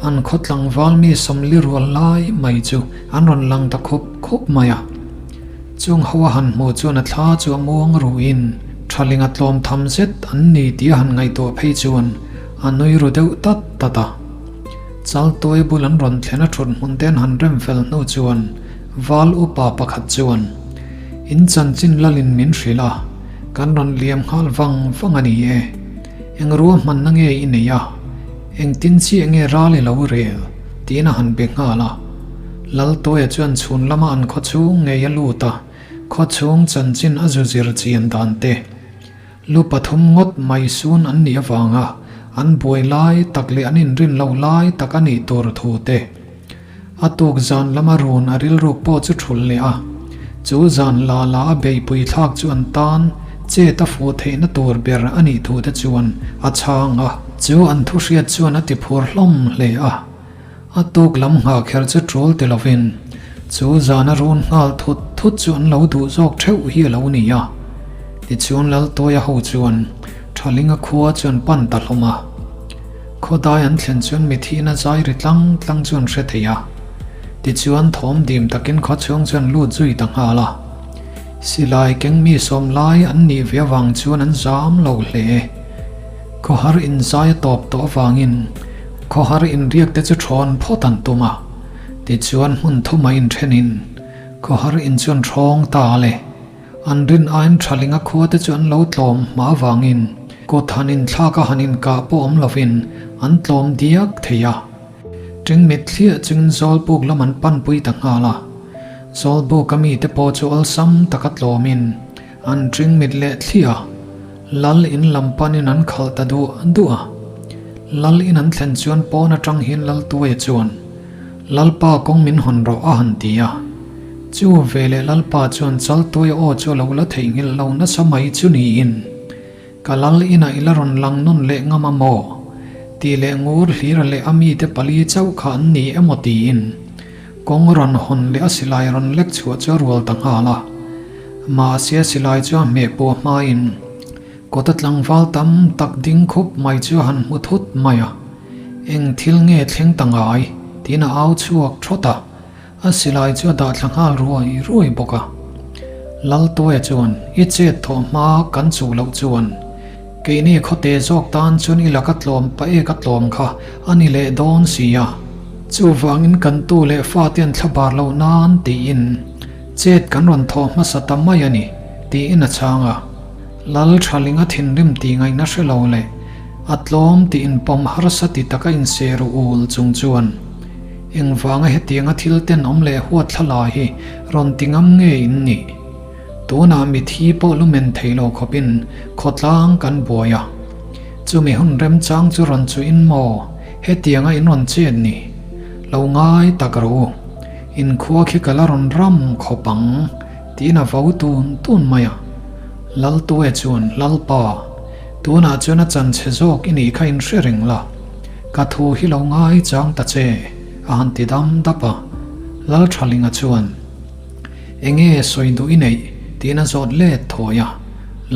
an khaw tlangval mi 40 rual lai mai chu an rawn lang ta khup khup mai a. Chung ho a han hmuh chuan a thla chu a muang ruhin thaling a tlawm tham zet an ni tih a han ngaihtuah phei chuan a nui ru deuh tat tat a. Chaltuai bul an rawn thlen a thut hmun te an han rem fel hnu chuan Val upa pakhat chuan In chanchin lalin min hrilh a, kan rawn liam nghal vang vang a ni e. Eng ruahmanna nge i nei a? Engtin chiah nge ral i lo rel? tiin a han be nghal a. Laltawia chuan chhun lama an khaw chhung ngei a lut a, khaw chhung chanchin a zu zir chian dan te. Lu pathum ngawt mai sun an nih avanga an buai lai tak leh an inrin lo lai tak a nih tur thu te. A tuk zan lama run a rilruk pawh chu thulh leh a, chu zan la la a beihpui thlak chu an tan chet a fuh theihna tur ber a nih thu te chuan a chhang a. Chu an thu hriat chuan a ti phur hlawm hle a, a tuk lam nghah kher chu tul ti lovin chu zan a run nghal thut thut chu an lo duh zawk theuh hi a lo ni a. Tichuan Laltawia ho chuan Thalinga khua chu an pan ta hlawm a. Khawdai an thlen chuan mithihna zai ri tlang tlang chu an hre thei a. Tichuan thawm dim takin khawchhung chu an lut zui ta nghal a. Silai keng mi sawm lai an nih ve avang chuan an zam lo hle. Khawhar inzai a tawp tawh avangin khawhar inriak te chu thawn phawt an tum a. Tichuan hmun thuma inthenin khawhar in chu an thawng ta a le. An rin aiin Thalinga khua te chu an lo tlawm hma avangin kut han inthlak a han inkah pawh awm lovin an tlawm diak thei a. Ṭing mit thliah chungin Zawlpuk lam an panpui ta nghal a. Zawlbuk a mite pawh chu awlsam taka tlawmin an ṭing mit leh thliah a, Lal in lam panin an khalh ta duah duah a. Lal in an thlen chuan pawn aṭang hian Laltuaia chuan, Lalpa kawng min hawn rawh a han ti a. Chu veleh Lalpa chuan Chaltuaia aw chu a lo la theihnghilh lo nasa mai chu niin, Ka lal inah i la rawn lang nawn leh ngam a maw? Tih leh ngur hlira leh a mite pali chauh kha an ni emaw tiin kawng rawn hawn leh a silai rawn lek chhuah chu a rual ta nghal a. Mahse a silai chu a hmeh pawh hmain kawta tlangval tam tak ding khup mai chu a han hmu thut mai a. Eng thil nge thleng ta ngai? tiin a au chhuak thawt a. A silai chu a dah thla nghal ruai ruai bawk a. Laltuaia chuan, I chet thawh hma kan chuh loh chuan keini khawte zawk tan chuan i laka tlawm pa ek a tlawm kha a ni leh dawn si a. Chuvangin kan tu leh fate an thlabar loh nan tiin chet kan rawn thawh hmasa ta mai a ni, tiin a chhang a. Lal Thalinga thinrim tih ngaihna hre lo leh a tlawm tih inpawm harsa ti taka inser ul chung chuan, Engvanga hetianga thil tenawm leh huat thla hi rawn ti ngam nge in nih? Tunah mithi pawh lumen thei lo khawpin khawtlang kan buai a. Chumi hun remchang chu rawn chuhin maw hetianga in rawn chet ni? Lo ngai tak rawh u. Inkhua khi ka la rawn ram khawp ang tiin a vo tun tun mai a. Laltue chuan, Lalpa, tunah chuan a chanchhe zawk i nih kha in hre reng la. Ka thu hi lo ngai chang ta che, a han ti dam dap a. Lalthalinga chuan, Enge sawi duh i neih? tiin a zawt let thawi a.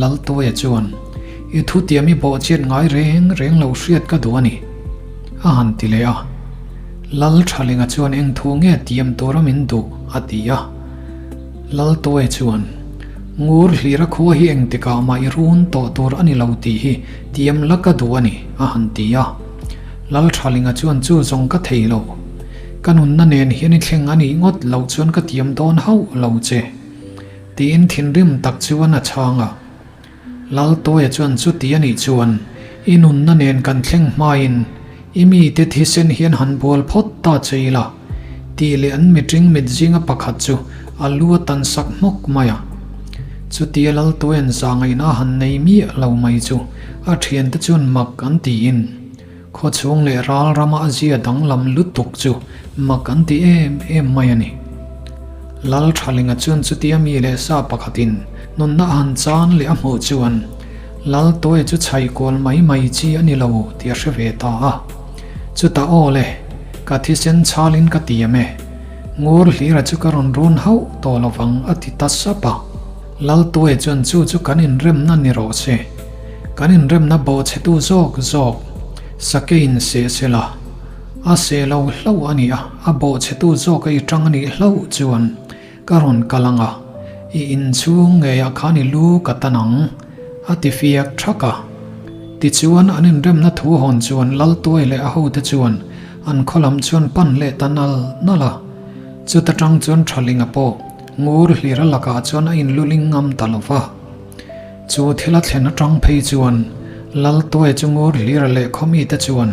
Laltuaia chuan, I thu tiam i bawhchiat ngai reng reng lo hriat ka duh a ni, a han ti leh a. Lalthalinga chuan eng thu nge tiam tura min duh? a ti a. Laltuaia chuan, Ngur hlira khua hi engtikah mah i run tawh tur a ni lo tih hi tiam la ka duh a ni, a han ti a. Lalthalinga chuan chu zawng ka thei lo. Ka nunna nen hian i thleng a nih ngawt loh chuan ka tiam dawn hauh lo che, tiin thinrim tak chuan a chhang a. Laltawia chuan chuti a nih chuan i nunna nen kan thleng hmain i mite thisen hian han bual phawt ta che ila, tih leh an mitring mit zinga pakhat chu a lu a tan sak hmawk mai a. Chutia Laltawia'n zahngaihna a han nei miah lo mai chu a thiante chuan mak an tiin khawchhung leh ral rama a zia danglam lutuk chu mak an ti em em mai a ni. Lalthalinga chuan chutia mi leh sa pakhatin nunna a han chan leh a hmuh chuan Laltawia chu chhai kual mai mai chi a ni lo tih a hre ve ta a. Chutah aw le, ka thisen chhalin ka tiam e. Ngur hlira chu ka rawn run hauh tawh lo vang a ti ta sap a. Laltawia chuan chu chu kan inremna ni rawh se. Kan inremna bawhchhetu zawk zawk sakeiin seh sela. A seh lo hlauh a ni a, a bawhchhetu zawk a i tang a nih hlauh chuan ka rawn kal ang a, i inchhung ngeiah khan i lu ka tan ang, a ti fiak thak a. Tichuan an inremna thu hawn chuan Laltuai leh a hote chuan an khaw lam chuan pan leh ta nal nal a. Chuta tang chuan Thalinga pawh ngur hlira lakah chuan a inluling ngam ta lo va. Chu thil a thlen atang phei chuan Laltuai chu ngur hlira leh khaw mite chuan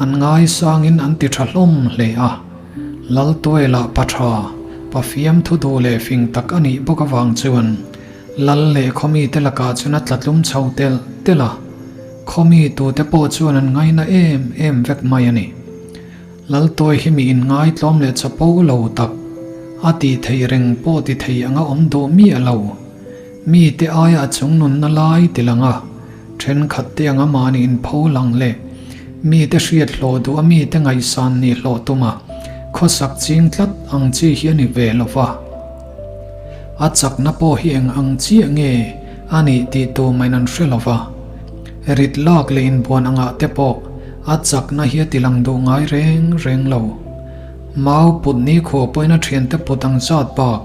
an ngaisangin an ti tha hlawm hle a. Laltuai lah pa tha, pa fiamthu duh leh fing tak a nih bawk avang chuan Lal leh khaw mite lakah chuan a tlatlum chho telh telh a. Khaw mi tute pawh chuan an ngaina em em vek mai a ni. Laltuai hi mi inngaitlawm leh chapo lo tak, a tih theih reng pawh ti thei anga awm duh miah lo. Mite aia a chung nunna lai ti lang a, thenkhat te anga mahni inpho lang leh mite hriat hlawh duh a mite ngaihsan nih hlawh tum a, khawsak ching tlat ang chi hi a ni ve lo va. A chakna pawh hi eng ang chiah nge a nih tih tu main an hre lo va. Rit lak leh inbuan angah te pawh a chakna hi a ti lang duh ngai reng reng lo. Mau put ni khuah pawhin a thiante put ang zat bak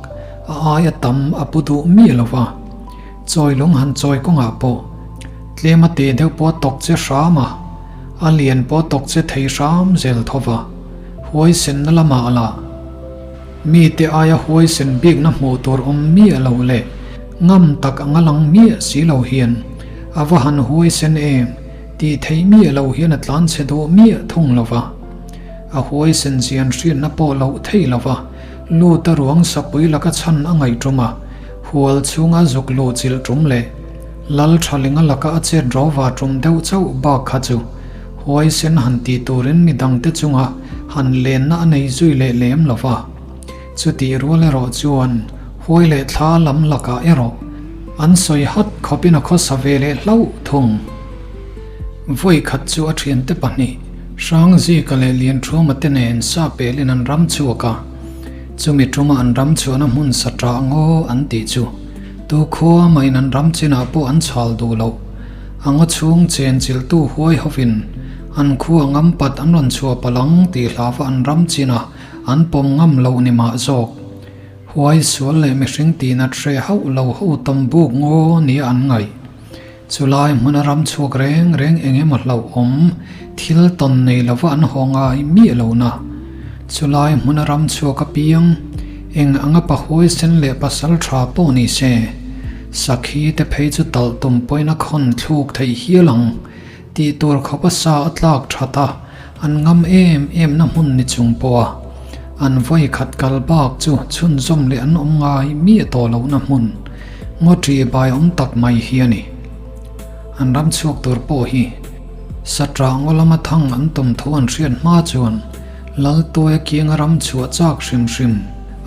a aia tam a pu duh miah lo va. Chawi lung han chawi kawngah pawh tlem a teh deuh pawh a tawk che hram a, a lian pawh a tawk che thei hram zel tho va. Huaisenna lamah lah mite aia huaisen bikna hmuh tur awm miah lo leh ngam tak anga lang miah si lo hian a va han huaisen em tih theih miah lo hian a tlanchhe duh miah thung lo va. A huaisen zian hriatna pawh loh thei lo va. Luta ruang sapui laka chhan a ngaih tum a, hual chhunga zuk luh chilh tum leh Lal Thalinga laka a chet rawva tum deuh chauh bak kha chu huaisen han tih turin midangte chunga han lenna a nei zui leh lem lo va. Chutih rual erawh chuan huai leh thla lam lakah erawh an sawi hat khawpin a khawsa ve leh hlauh thung. Vawi khat chu a thiante pahnih Hrangzika leh Lianthuma te nen sa pelin an ram chhuak a, chumi tuma an ram chhuahna hmun sa ṭah ngaw an tih chu tu khua mahin an ram chinah pawh an chhal duh loh. A ngaw chhung chen chilhtu huai hovin an khua ngam pat an rawn chhuah palh ang tih hlava an ram china an pawm ngam loh ni mah zawk. Huai sual leh mihring tihnat hreh hauh lo ho tam buk ngaw nia an ngaih. Chulai hmuna ram chhuak reng reng eng emaw hlauhawm thil tawn nei lova an haw ngai miah lohna. Chulai hmuna ram chhuak apiang eng anga pahuaisen leh pasal tha pawh ni se, sakhi te phei chu talh tum pawhin a khawn thluk theih hial ang tih tur khawpa sa a tlak that a, an ngam em em na hmun ni chung pawha an vawi khat kal bak chu chhunzawm leh an awm ngai miah tawh lohna hmun ngaw ṭih bai awm tak mai hi a ni. An ram chhuak tur pawh hi Satra ngaw lama thang an tum tho an hriat hma chuan Laltuaia kianga ram chhuah chak hrim hrim,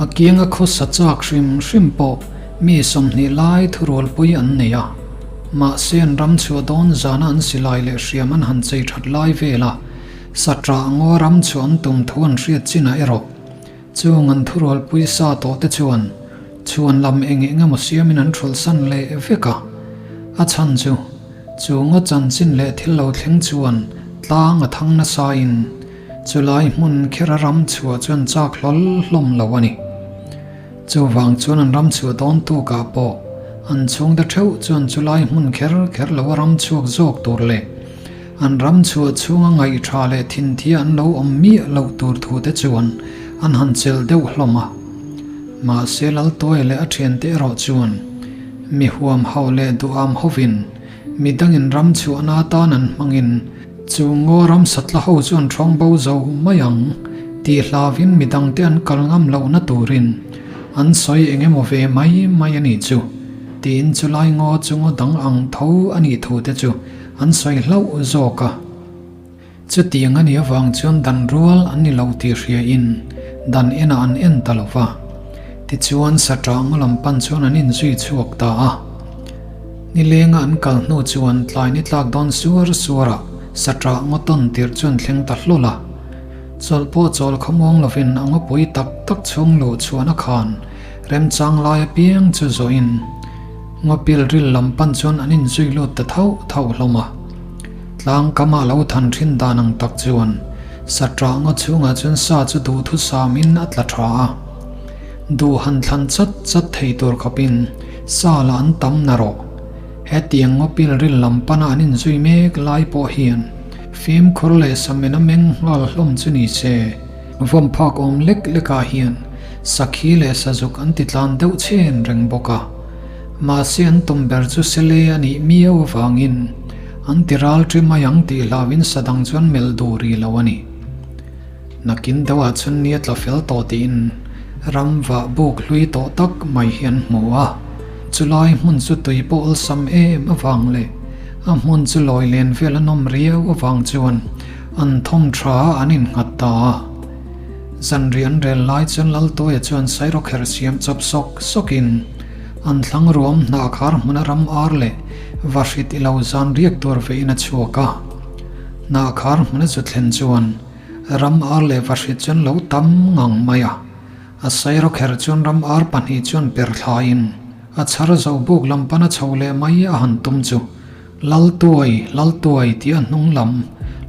a kianga khawsa chak hrim hrim pawh mi 20 lai thurualpui an nei a. Mahse an ram chhuah dawn zana an silai leh hriam an han chei that lai vela Satra ngaw ram chhuah an tum thu an hriat chinah erawh chung an thurualpui sa tawh te chuan chhuan lam eng eng emaw siamin an hrulhsan leh vek a. A chhan chu chu ngaw chanchin leh thil lo thleng chuan tlang a thang nasain chulai hmun khera ram chhuah chuan chak hlawl hlawm lo a ni. Chuvang chuan an ram chhuah dawn tukah pawh an chhungte theuh chuan chulai hmun kher kher lo a ram chhuak zawk tur leh an ram chhuah chhunga ngaihṭha leh thinthia an lo awm miah loh tur thute chuan an han chelh deuh hlawm a. Mahse Laltuaia leh a ṭhiante erawh chuan mi huam hauh leh duham hovin midangin ram chhuahna atan an hmangin Chu ngaw ram satla ho chu an ṭhawng bo zo mai ang tih hlauvin midangte an kal ngam lohna turin an sawi eng emaw ve mai mai a nih chu tiin chulai ngaw chu ngaw dang ang tho a nih thu te chu an sawi hlauh zawk a. Chutiang a nih avang chuan dan rual an ni lo tih hriain dan enah an en ta lo va. Tichuan Saṭah ngaw lam pan chuan an inzui chhuak ta a. Nilenga an kal hnu chuan tlai ni tlak dawn suar suarah Saṭah ngaw tawn tirh chuan thleng ta hlawl a. Chawlh pawh chawl khawmuang lovin a ngawpui tak tak chhung luh chhuahna khan remchang lai apiang chu zawhin ngawpil ril lam pan chuan an inzui lut ta thauh thauh hlawm a. Tlang kama lo than thin dan ang tak chuan Saṭah ngaw chhungah chuan sa chu duhthusamin a tla tha a. Duh han thlan chat chat thei tur khawpin sa la an tam na rawh. Hetiang ngawpil ril lam pana an inzui mek lai pawh hian fimkhur leh samen a meng nghal hlawm chu ni se, vawm phak awm lek lekah hian sakhi leh sazuk an ti tlan deuh chhen reng bawk a. Mahse an tum ber chu sele a nih miau avangin an ti ral ṭi mai ang tih hlauhin sa dang chu an melh duh rih lo a ni. Nakin deuhah chuan ni a tla fel tawh tiin ram vah buk hlui tawh tak mai hi an hmu a. Chulai hmun chu tui pawh awlsam em avang leh a hmun chu lawi len vel a nawm riau avang chuan an thawm tha an innghat ta a. Zanriah an rel lai chuan Laltawia chuan sairawkherh siam chawp sawk sawkin an thlang ruam hnah khar hmuna ram ar leh vahrit ilo zan riak tur vein a chhuak a. Hnah khar hmuna zu thlen chuan Ram ar leh vahrit chuan lo tam ngang mai a, a sairaw kher chuan ram ar pahnih chuan per thlaiin a chhar zo buk lam pana chho leh mai a han tum chu Laltuai, Laltuai tih a hnung lam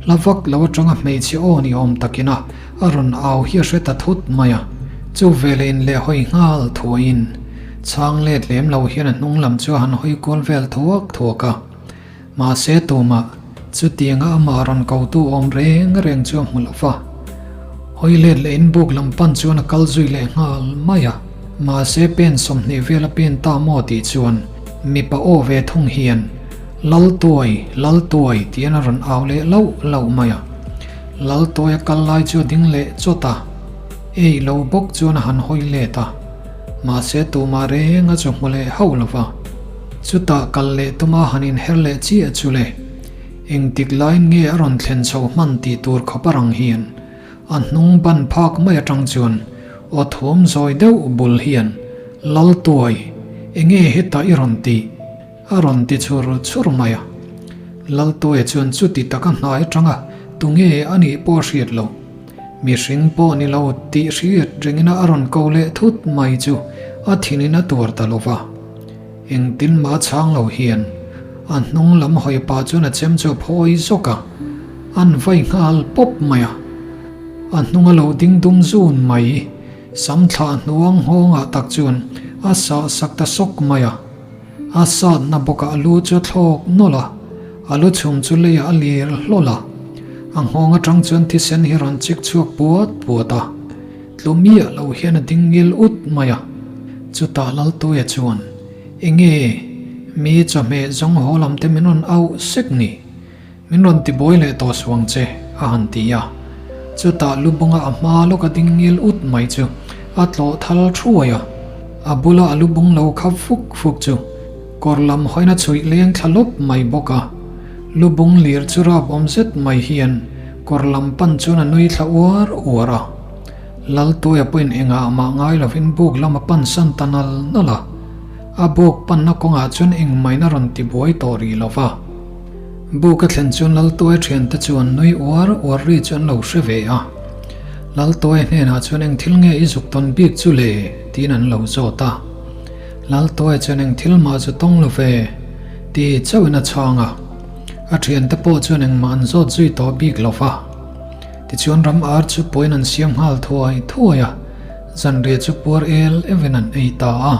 hla vak lo atanga hmeichhe aw ni awm takin a a rawn au hi a hre ta thut mai a, chu veleh in leh hawi nghal thuaiin chhang let lem lo hian a hnung lam chu a han hawi kual vel thuak thuak a. Mahse tumah chutianga amah rawn kotu awm reng reng chu a hmu lo va. Hawi let leh in buk lam pan chuan a kal zui leh nghal mai a. Mahse pen 20 vel a pen ta maw tih chuan mipa aw ve thung hian Laltuai, Laltuai tiin a rawn au leh lauh lauh mai a. Laltuai a kal lai chu a ding leh chawt a. Ei lo bawk chuan a han hawi let a, mahse tumah reng a chu hmu leh hauh lo va. Chutah kal leh tuma han inher leh chiah chu le, engtik laiin nge a rawn thlen chho hman tih tur khawp a rang hian a hnung ban phak mai atang chuan aw thawm zawi deuh bul hian, Laltuai, enge hetah i rawn tih? A rawn ti chhur chhur mai a. Laltuaia chuan chuti taka hnai atanga tunge a nih pawh a hriat loh. Mihring pawh ni lo tih hriat rengin a rawn ko leh thut mai chu a thinin a tuar ta lo va. Engtin mah chhang lo hian a hnung lam hawi pah chuan a chem chu a phawi zawk a, an vai nghal pawp mai a. A hnung a lo ding dum zun mai, sam thlah hnuang nghawngah tak chuan a sah sak ta sawk mai a. A satna bawkah a lu chu a thlawk nawlh a, a lu chhum chu leiah a lir hlawl a. A nghawng atang chuan thisen hi rawn chik chhuak puat puat a, tlu miah lo hian a ding ngil ut mai a. Chutah Laltuia chuan, Enge, mi chawhmeh zawng haw lam te min rawn auh sek ni? Min rawn ti buai leh tawh suang che, a han ti a. Chutah lu bunga a hma lawk a ding ngil ut mai chu a tlawh thal thuai a. A bula a lu bung lo kha fuk fuk chu kawr lam hawina chhuih leng thla lawp mai bawk a. Lu bung lir chu rap awm zet mai hian kawr lam pan chuan a nui thla uar uar a. Laltuaia pawhin engah mah ngai lovin buk lam a pan san ta nal nal a. A buk panna kawngah chuan engmahina rawn ti buai tawh rih lo va. Buk a thlen chuan Laltuai thiante chuan nui uar uar ri chu an lo hre ve a. Laltuai hnenah chuan eng thil nge i zuk tawn bik chu le? tiin an lo zawt a. Laltuai chuan eng thil mah zu tawng lo ve? ti chauhin a chhang a. A thiante pawh chuan engmah an zawt zui tawh bik lo va. Tichuan ram ar chu puain an siam nghal thuai thuai a, zanriah chu puar el evin an ei ta a.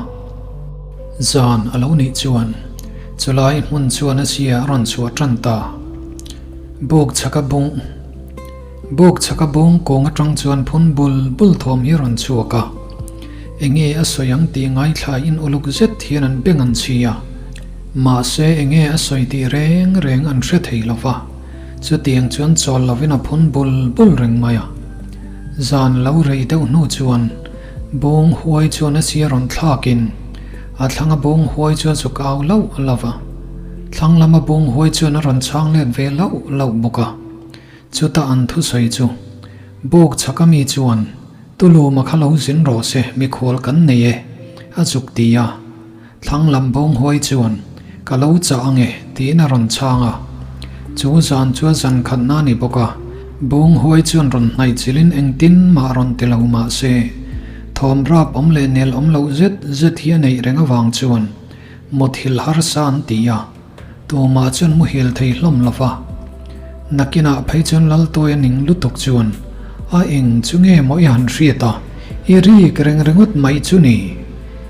Zan a lo nih chuan chulai hmun chuan a zia a rawn chhuah tan ta. Buk chhaka bung Buk chhaka bung kawng atang chuan phun bul bul thawm hi a rawn chhuak a. Enge a sawi ang tih ngaithlaiin uluk zet hian an beng an chhi a. Mahse enge a sawi tih reng reng an hre thei lo va. Chutiang chuan chawl lovin a phun bul bul reng mai a. Zan lo rei deuh hnu chuan Bawng huai chuan a sia rawn thlakin a thlanga bawng huai chu a zuk au lauh lauh a. Thlang lama bawng huai chuan a rawn chhang let ve lauh lauh bawk a. Chuta an thusawi chu Bawk chhaka mi chuan Tuluma kha lo zin rawh se mikhual kan nei e a zuk ti a. Thlang lam bawng huai chuan Ka lo chah ang e tiin a rawn chhang a. Chu zan chu a zan khatna a ni bawk a, bawng huai chuan rawn hnaih chilhin engtin mah rawn ti lo mah se, thawm rap awm leh nel awm loh zet zet hi a neih reng avang chuan muthilh harsa an ti a, tumah chuan muhil thei hlawm lo va. Nakinah phei chuan Laltuai a ning lutuk chuan a eng chu nge maw i han hriat a, i rik reng ringawt mai chu ni?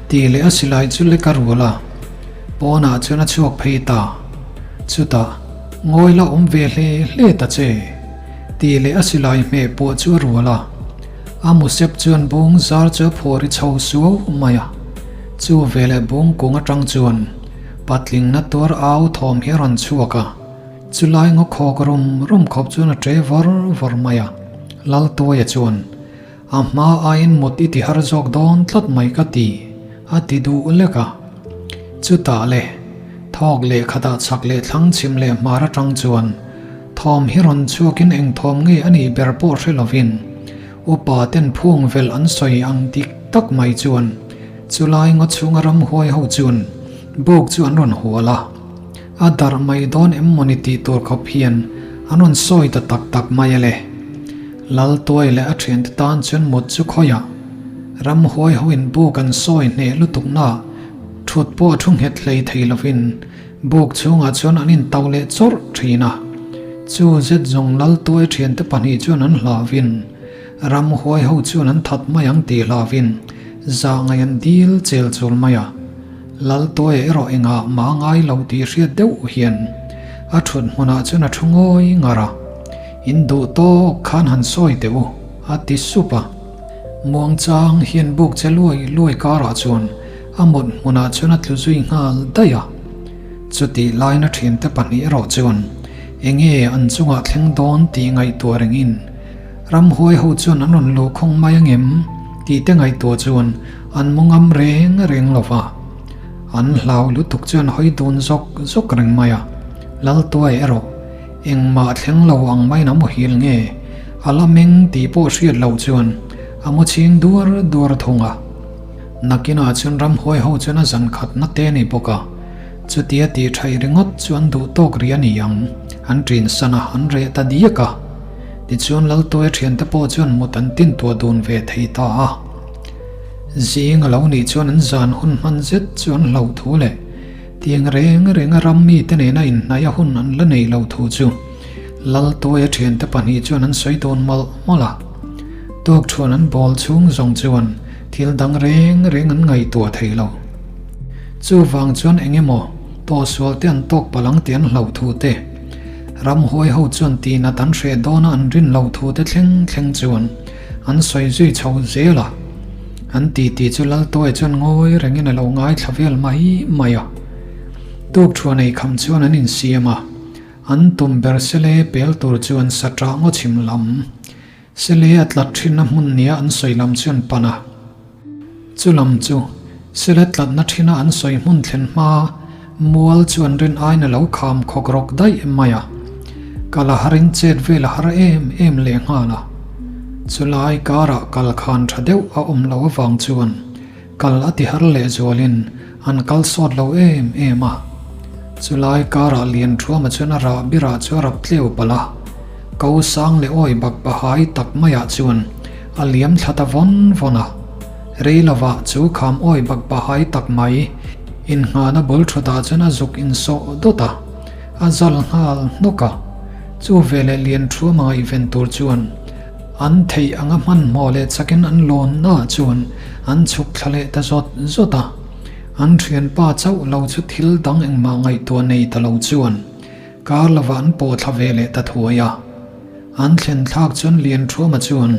Tih leh a silai chu lek a rual a, pawnah chuan a chhuak phei ta. Chutah, Ngawi la awm ve hle hle ta che, tih leh a silai hmeh pawh chu a rual a. A musep chuan bung zar chu a phawh ri chho suau mai a. Chu veleh bung kung atang chuan patlingna tuar au thawm hi a rawn chhuak a. Chulai ngaw khawk rum rum khawp chuan a ṭe vawr vawr mai a. Laltuaia chuan, A hma aiin mut i ti har zawk dawn tlat mai ka ti, a ti duh lek a. Chutah le, thawk leh khatah chhak leh thlang chhim leh hmar atang chuan thawm hi rawn chhuakin eng thawm nge a nih ber pawh hre lovin upa ten phung velh an sawi ang dik tak mai chuan chulai ngaw chhunga ramhuai ho chuan buk chu an rawn hual a. A darh mai dawn em mawni tih tur khawp hian an rawn sawi ta tak tak mai a le. Laltuai leh a thiante tan chuan mut chu khawiah ramhuai hoin buk an sawi hneh lutuk na thut pawh a thu nghet hlei thei lovin buk chhungah chuan an intau leh chawrh thin a. Chu zet zawng Laltuai thiante pahnih chuan an hlauhin ramhuai ho chuan an that mai ang tih hlauhin zahngaih an dil chel chul mai a. Laltuaia erawh engah mah ngai lo tih hriat deuh hian a thut hmunah chuan a thu ngawi ngar a, In duh tawk khan han sawi teh u, a ti sup a. Muangchang hian buk che luai luai karah chuan a mut hmunah chuan a tlu zui nghal daih a. Chutih laina thiante pahnih erawh chuan enge an chungah thleng dawn tih ngaihtuah rengin. Ramhuai ho chuan an rawn luh khawng mai angem tih te ngaihtuah chuan an mu ngam reng reng lo va. An hlau lutuk chuan hawi dun zawk zawk reng mai a. Laltuai erawh engmah thleng lo ang maiin a muhil nge a la meng tih pawh hriat loh chuan a mu chhing duar duar thung a. Nakinah chuan ramhuai ho chuan a zan khatna te a ni bawk a. Chutia tih thaih ringawt chu an duh tawk rih a ni ang, an ṭin san a, an reh ta diak a. Tichuan Laltuaia ṭhiante pawh chuan mut an tin tuah dun ve thei ta a. Zing a lo nih chuan an zan hun hman zet chu an hlauh thu leh tiang reng renga ram mite nena inhnaih a hun an la nei lo thu chu Laltuaia ṭhiante pahnih chuan an sawi dun mawlh mawlh a. Tuakṭhuan an bawl chhung zawng chuan thil dang reng reng an ngaihtuah thei lo. Chuvang chuan eng emaw tawhsual te an tawk palh ang tih an hlauh thu te, ramhuai ho chuan tihnat an hreh dawna an rin loh thu te thleng thleng chuan an sawi zui chho zel a. An titi chu Laltuai chuan ngawi rengin a lo ngaithla vel mai mai a. Tukthuan ei kham chuan an insiam a, an tum ber sele pel tur chuan sa ṭah ngaw chhim lam Sele a tlat thinna hmun nia an sawi lam chu an pan a. Chu lam chu Sele tlatna thina an sawi hmun thlen hma mual chu an rin aiin a lo kham khawk rawk daih mai a. Kal a harin chet vel a har em em leh nghal a. Chu lai karah kal khan tha deuh a awm loh avang chuan kal a ti har leh zualin an kal sawt lo em em a. Chulai karah Lianthuama chuan a rah birah chu a rap tleu palh a, ko sang leh awi bak pahai tak maiah chuan a liam thla ta vawn vawn a. Rei lovah chu kham awi bak pahai tak mai inngahna bul thutah chuan a zuk insawh dawt a, a zal nghal hnawk a. Chu veleh Lianthuama ngaihven tur chuan an theih anga hmanhmawh leh chakin an lawnnaah chuan an chhuk thla leh ta zawt zawt a. An thianpa chauh lo chu thil dang engmah ngaihtuah nei ta lo chuan kar lovah an pawh thla ve leh ta thuai a. An thlen thlak chuan Lianthuama chuan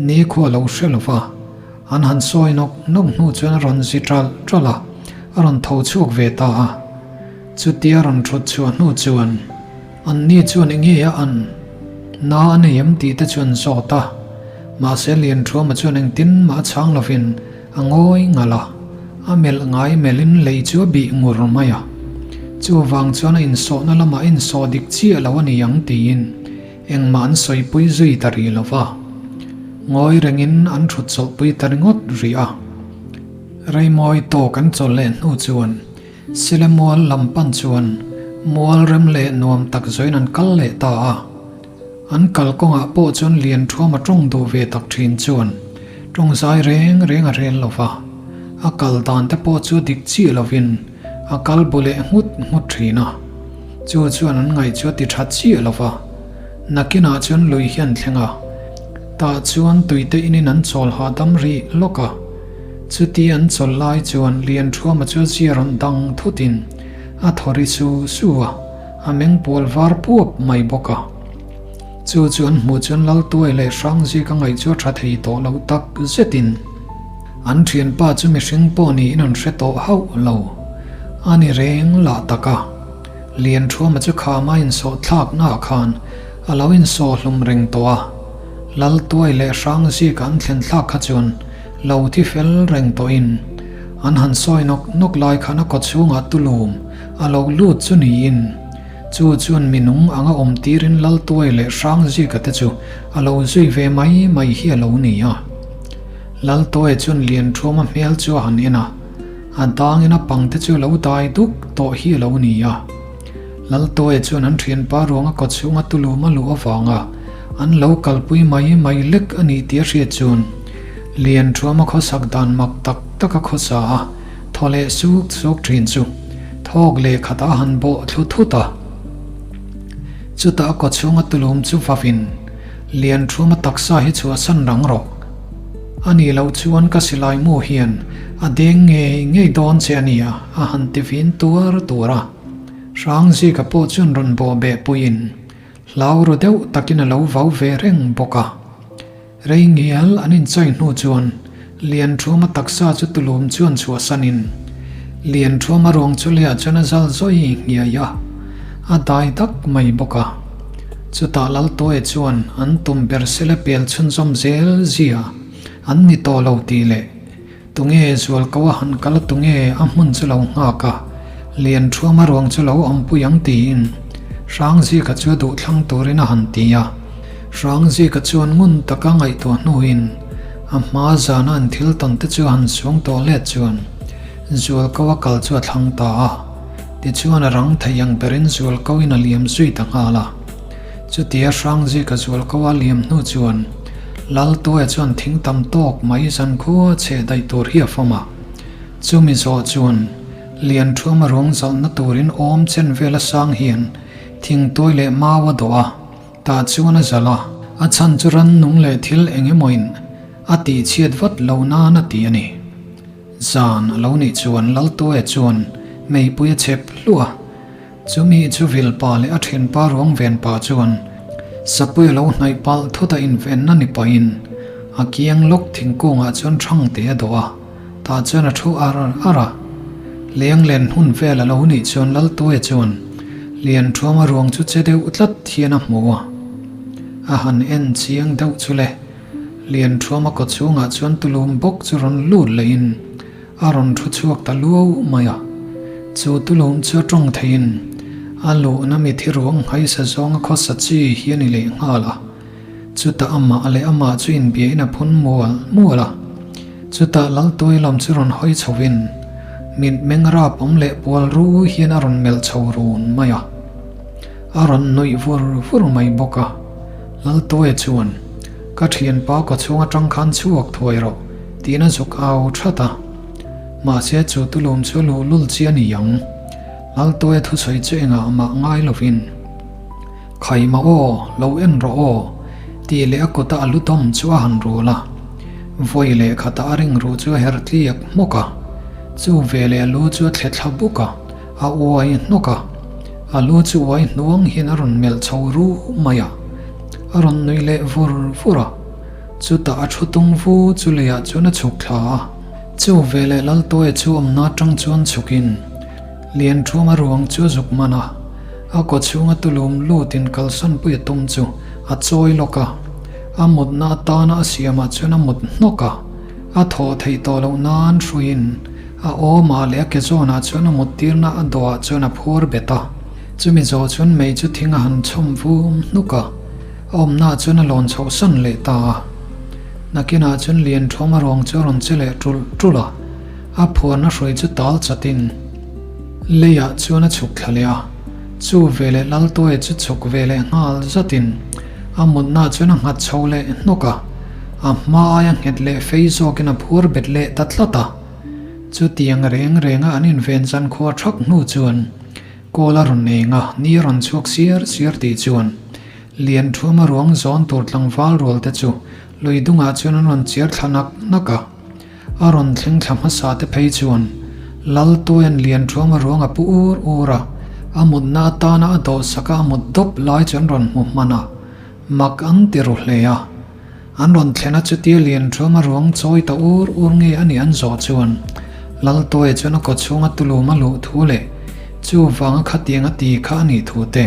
nikhua lo hre lo va, an han sawi nawk nawk hnu chuan a rawn zi ṭalh ṭalh a, a rawn tho chhuak ve ta a. Chutia rawn thut chhuah hnu chuan anni chuan enge a an na a nei em tih te chu an zawt a, mahse Lianthuama chuan engtin mah a chhang lovin A ngawi ngalh a, a melh ngai melhin lei chu a bih ngur mai a. Chuvang chuan a insawhna lamah a insawh dik chiah lo a ni ang tiin engmah an sawipui zui ta rih lo va. Ngawi rengin an thut chawlhpui ta ringawt rih a. Reimawi tawk an chawlh leh hnu chuan Sile mual lam pan chuan mual rem leh nuam tak zawin an kal leh ta a. An kalkawngah pawh chuan Lianthuama tawng duh ve tak thin chuan tawng zai reng reng a rel lo va, a kal dan te pawh chu dik chiah lovin a kal bu leh nghut nghut thin a. Chu chuan an ngaih chu a ti tha chiah lo va, nakinah chuan lui hi an thleng a, tah chuan tuite inin an chawl hahdam rih lawk a. Chuti an chawl lai chuan Lianthuama chu a zia rawn dang thutin a thaw ri su su a. A meng pual var puap mai bawk a. Chu chu an hmuh chuan Laltuai leh Hrangzi ka ngaih chu a tha thei tawh lo tak zetin an thianpa chu mihring pawh niin an hre tawh hauh lo. A ni reng lah tak a. Lianthuama chu khama insawh thlaknaah khan a lo insawh hlum reng tawh a. Laltuai leh Hrangzi ka an thlen thlak kha chuan lo thi fel reng tawhin an han sawi nawk nawk lai khan a kawchhungah tulum A lo lut chu niin, chu chuan mi nung anga awm tirin Laltuai leh Hrangzika te chu a lo zui ve mai mai hi a lo ni a. Laltuai chuan Lianthuama hmel chu a han en a, a dangin a pang te chu a lo dai duk tawh hi a lo ni a. Laltuai chuan an thianpa ruanga kawchhunga tulum a luh avanga an lo kalpui mai mai lek a nih tih a hriat chuan Lianthuama khawsak dan mak tak tak a khawsa a, Thaw leh suk suk thin chu thawk leh khat a han bawh thlu thut a. Chutah a kawchhunga tulum chu vavin Lianthuma taksa hi chhuahsan rang rawh. A nih loh chuan ka silai mu hian a deng ngei ngei dawn che a nia a han ti vin tuar tuar a. Hrangzika pawh chuan rawn bawh beh puiin hlau ru deuh takin a lo vau ve reng bawk a. Rei ngial an inchai hnu chuan Lianthuama taksa chu tulum chuan chhuahsanin Lianthuama ruang chu leiah chuan a zal zawi ngiai a, a dai dak mai bawk a. Chutah Laltawia chuan an tum ber sela pel chhunzawm zel zia an ni tawh lo tih leh tunge zualko a han kal a tunge a hmun chu lo nghak a, Lianthuama ruang chu lo awmpui ang tiin Hrangzika chu a duhthlang turin a han ti a. Hrangzika chuan ngun taka ngaihtuah hnuin a hma zana an thil tawn te chu a han suang tawh let chuan zualko a kal chu a thlang ta a. Tichuan a rang thei ang berin zualko in a liam zui ta nghal a. Chutia Hrangzika zualko a liam hnu chuan Laltuaia chuan thing tam tawk mai zan khua chhe daih tur hi a fawm a. Chumi zawh chuan Lianthuama ruang zalhna turin awm chen vela sang hian thingtuai leh mau a dawh a, tah chuan a zalh a. A chhan chu rannung leh thil eng emawin a tihchhiat vat lo nan a ti a ni. Zan a lo nih chuan Laltuaia chuan meipui a chep hluah a, chumi chu vilpa leh a thianpa ruang ven pah chuan sapui a lo hnaih palh thut a invenna ni pahin a kiang lawk thingkungah chuan thangte a dawh a, tah chuan a thu ar ar a. Leng len hun vel a lo nih chuan Laltuaia chuan Lianthuama ruang chu che deuh tlat hian a hmu a, a han en chiang deuh chu le. Lianthuama kaw chhungah chuan tulum bawk chu rawn lut lehin a rawn thu chhuak ta luau mai a. Chu tulum chu a tawng theiin a luhna mithi ruang nghaisa zawnga khawsa chi hi a ni leh nghal a. Chutah amah leh amah chu inbiain a phun mual mual a. Chutah Laltuai lam chu rawn hawi chhovin mitmeng rap awm leh pual ru hian a rawn melh chho run mai a. A rawn nuih vur vur mai bawk a. Laltuaia chuan, Ka thianpa kaw chhung atang khan chhuak thuai rawh, tiin a zuk au that a. Mahse chu tulum chu luhlul chi a ni ang. Laltuaia thusawi chu engah mah ngai lovin, Khaima aw, lo en rawh aw, tih leh a kuta a lu dawm chu a han rul a. Vawi leh khatah a ring ruh chu a her tliak hmawk a. Chu veleh a lu chu a thle thla buk a, a uai hnawk a. A lu chu uai hnuang hian a rawn melh chho ru mai a. A rawn nui leh vur vur a, chutah a thu tung vu chu leiah chuan a chhuk thla a. Chu veleh Laltawia chu awmna atang chuan chhukin Lianthuama ruang chu a zuk man a, a kaw chhunga tulum lutin kalsanpui a tum chu a chawi lawk a, a mutna atana a siamah chuan a mut hnawk a, a thawh theih tawh loh nan hruiin a awmah leh a ke zawnah chuan a mut tirna a dawhah chuan a phur bet a. Chumi zawh chuan mei chu thing a han chhawm vum hnuk a, a awmnaah chuan a lawn chhoh san leh ta a. Nakinah chuan Lianthawma ruang chu a rawn che leh ṭulh ṭulh a, a phuarna hrui chu tal chatin leiah chuan a chhuk thla leh a. Chu veleh Laltawia chu chhuk ve leh nghal zatin a mutnaah chuan a nghat chho leh hnawk a, a hma aia nghet leh fei zawkin a phur bet leh ta tlat a. Chutiang reng renga an inven zan khua thak hnu chuan Kawl a rawn eng a, ni a rawn chhuak siar siar tih chuan Lianthuama ruang zawn tur tlangval rual te chu lui dungah chuan an rawn chiar thla nak nak a. A rawn thleng thla hmasa te phei chuan Laltuia'n Lianthuama ruang a pu ur ur a, a mutna atana a dawhsaka a mut dawp lai chu an rawn hmu hman a, mak an ti ru hle a. An rawn thlen a chutia Lianthuama ruang chawi ta ur ur nge a nih an zawh chuan Laltawia chuan a kawchhunga tulum a luh thu leh chuvanga khatiang a ti kha a nih thu te,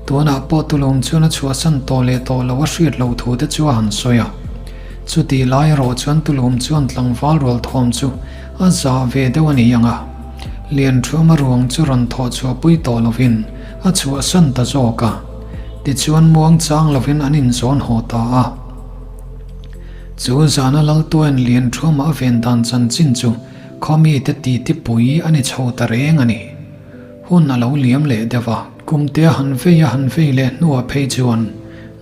tunah pawh tulum chuan a chhuahsan tawh leh tawh lo a hriat loh thu te chu a han sawi a. Chutih lai erawh chuan tulum chuan tlangval rual thawm chu a zah ve deuh a ni ang a, Lianthuama ruang chu rawn thawh chhuahpui tawh lovin a chhuahsan ta zawk a. Tichuan muangchang lovin an inzawn haw ta a. Chu zana Laltuain Lianthuama a ven dan chanchin chu khawmite titi pui a ni chho ta reng a ni. Hun a lo liam leh deuh a. Kumte a han vei a han vei leh hnuah phei chuan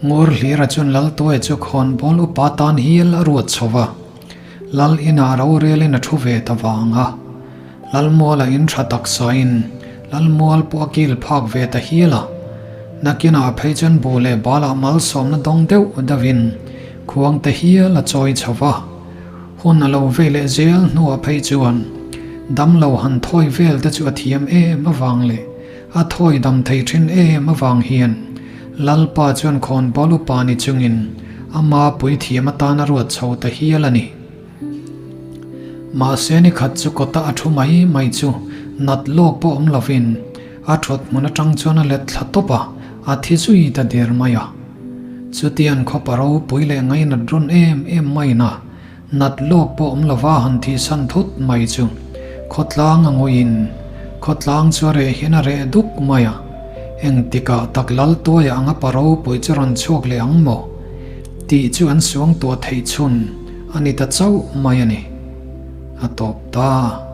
Ngur Hlira chuan Laltuaia chu khawnbawl upa tan hial a ruat chho va. Lal inah rorelin a thu ve ta vang a. Lalmuala in tha taksain Lalmual pawh a kil phak ve ta hial a. Nakinah phei chuan buh leh balah malsawmna dawng deuh deuhin khuang te hial a chawi chho va. Hun a lo vei leh zel hnuah phei chuan damlo han thawi vel te chu a thiam em avang leh a thawi dam thei thin em avang hian Lalpa chuan khawnbawl upa ni chungin ama puithiam atan a ruat chho ta hial a ni. Mahse ni khat chu kawta a thu mai mai chu nat lawk pawh awm lovin a thawt hmun atang chuan a let thla tawp a. A thi zui ta der mai a. Chutian khawpa ropui leh ngainat rawn em em maiin a nat lawk pawh awm lova han thihsan thut mai chu khawtlang a nguiin khawtlang chu a reh hian a reh duk mai a. Engtikah tak Laltuaia anga pa ropui chu rawn chhuak leh ang maw? Tih chu an suang tuah theih chhun a ni ta chauh mai a ni. A tawp ta.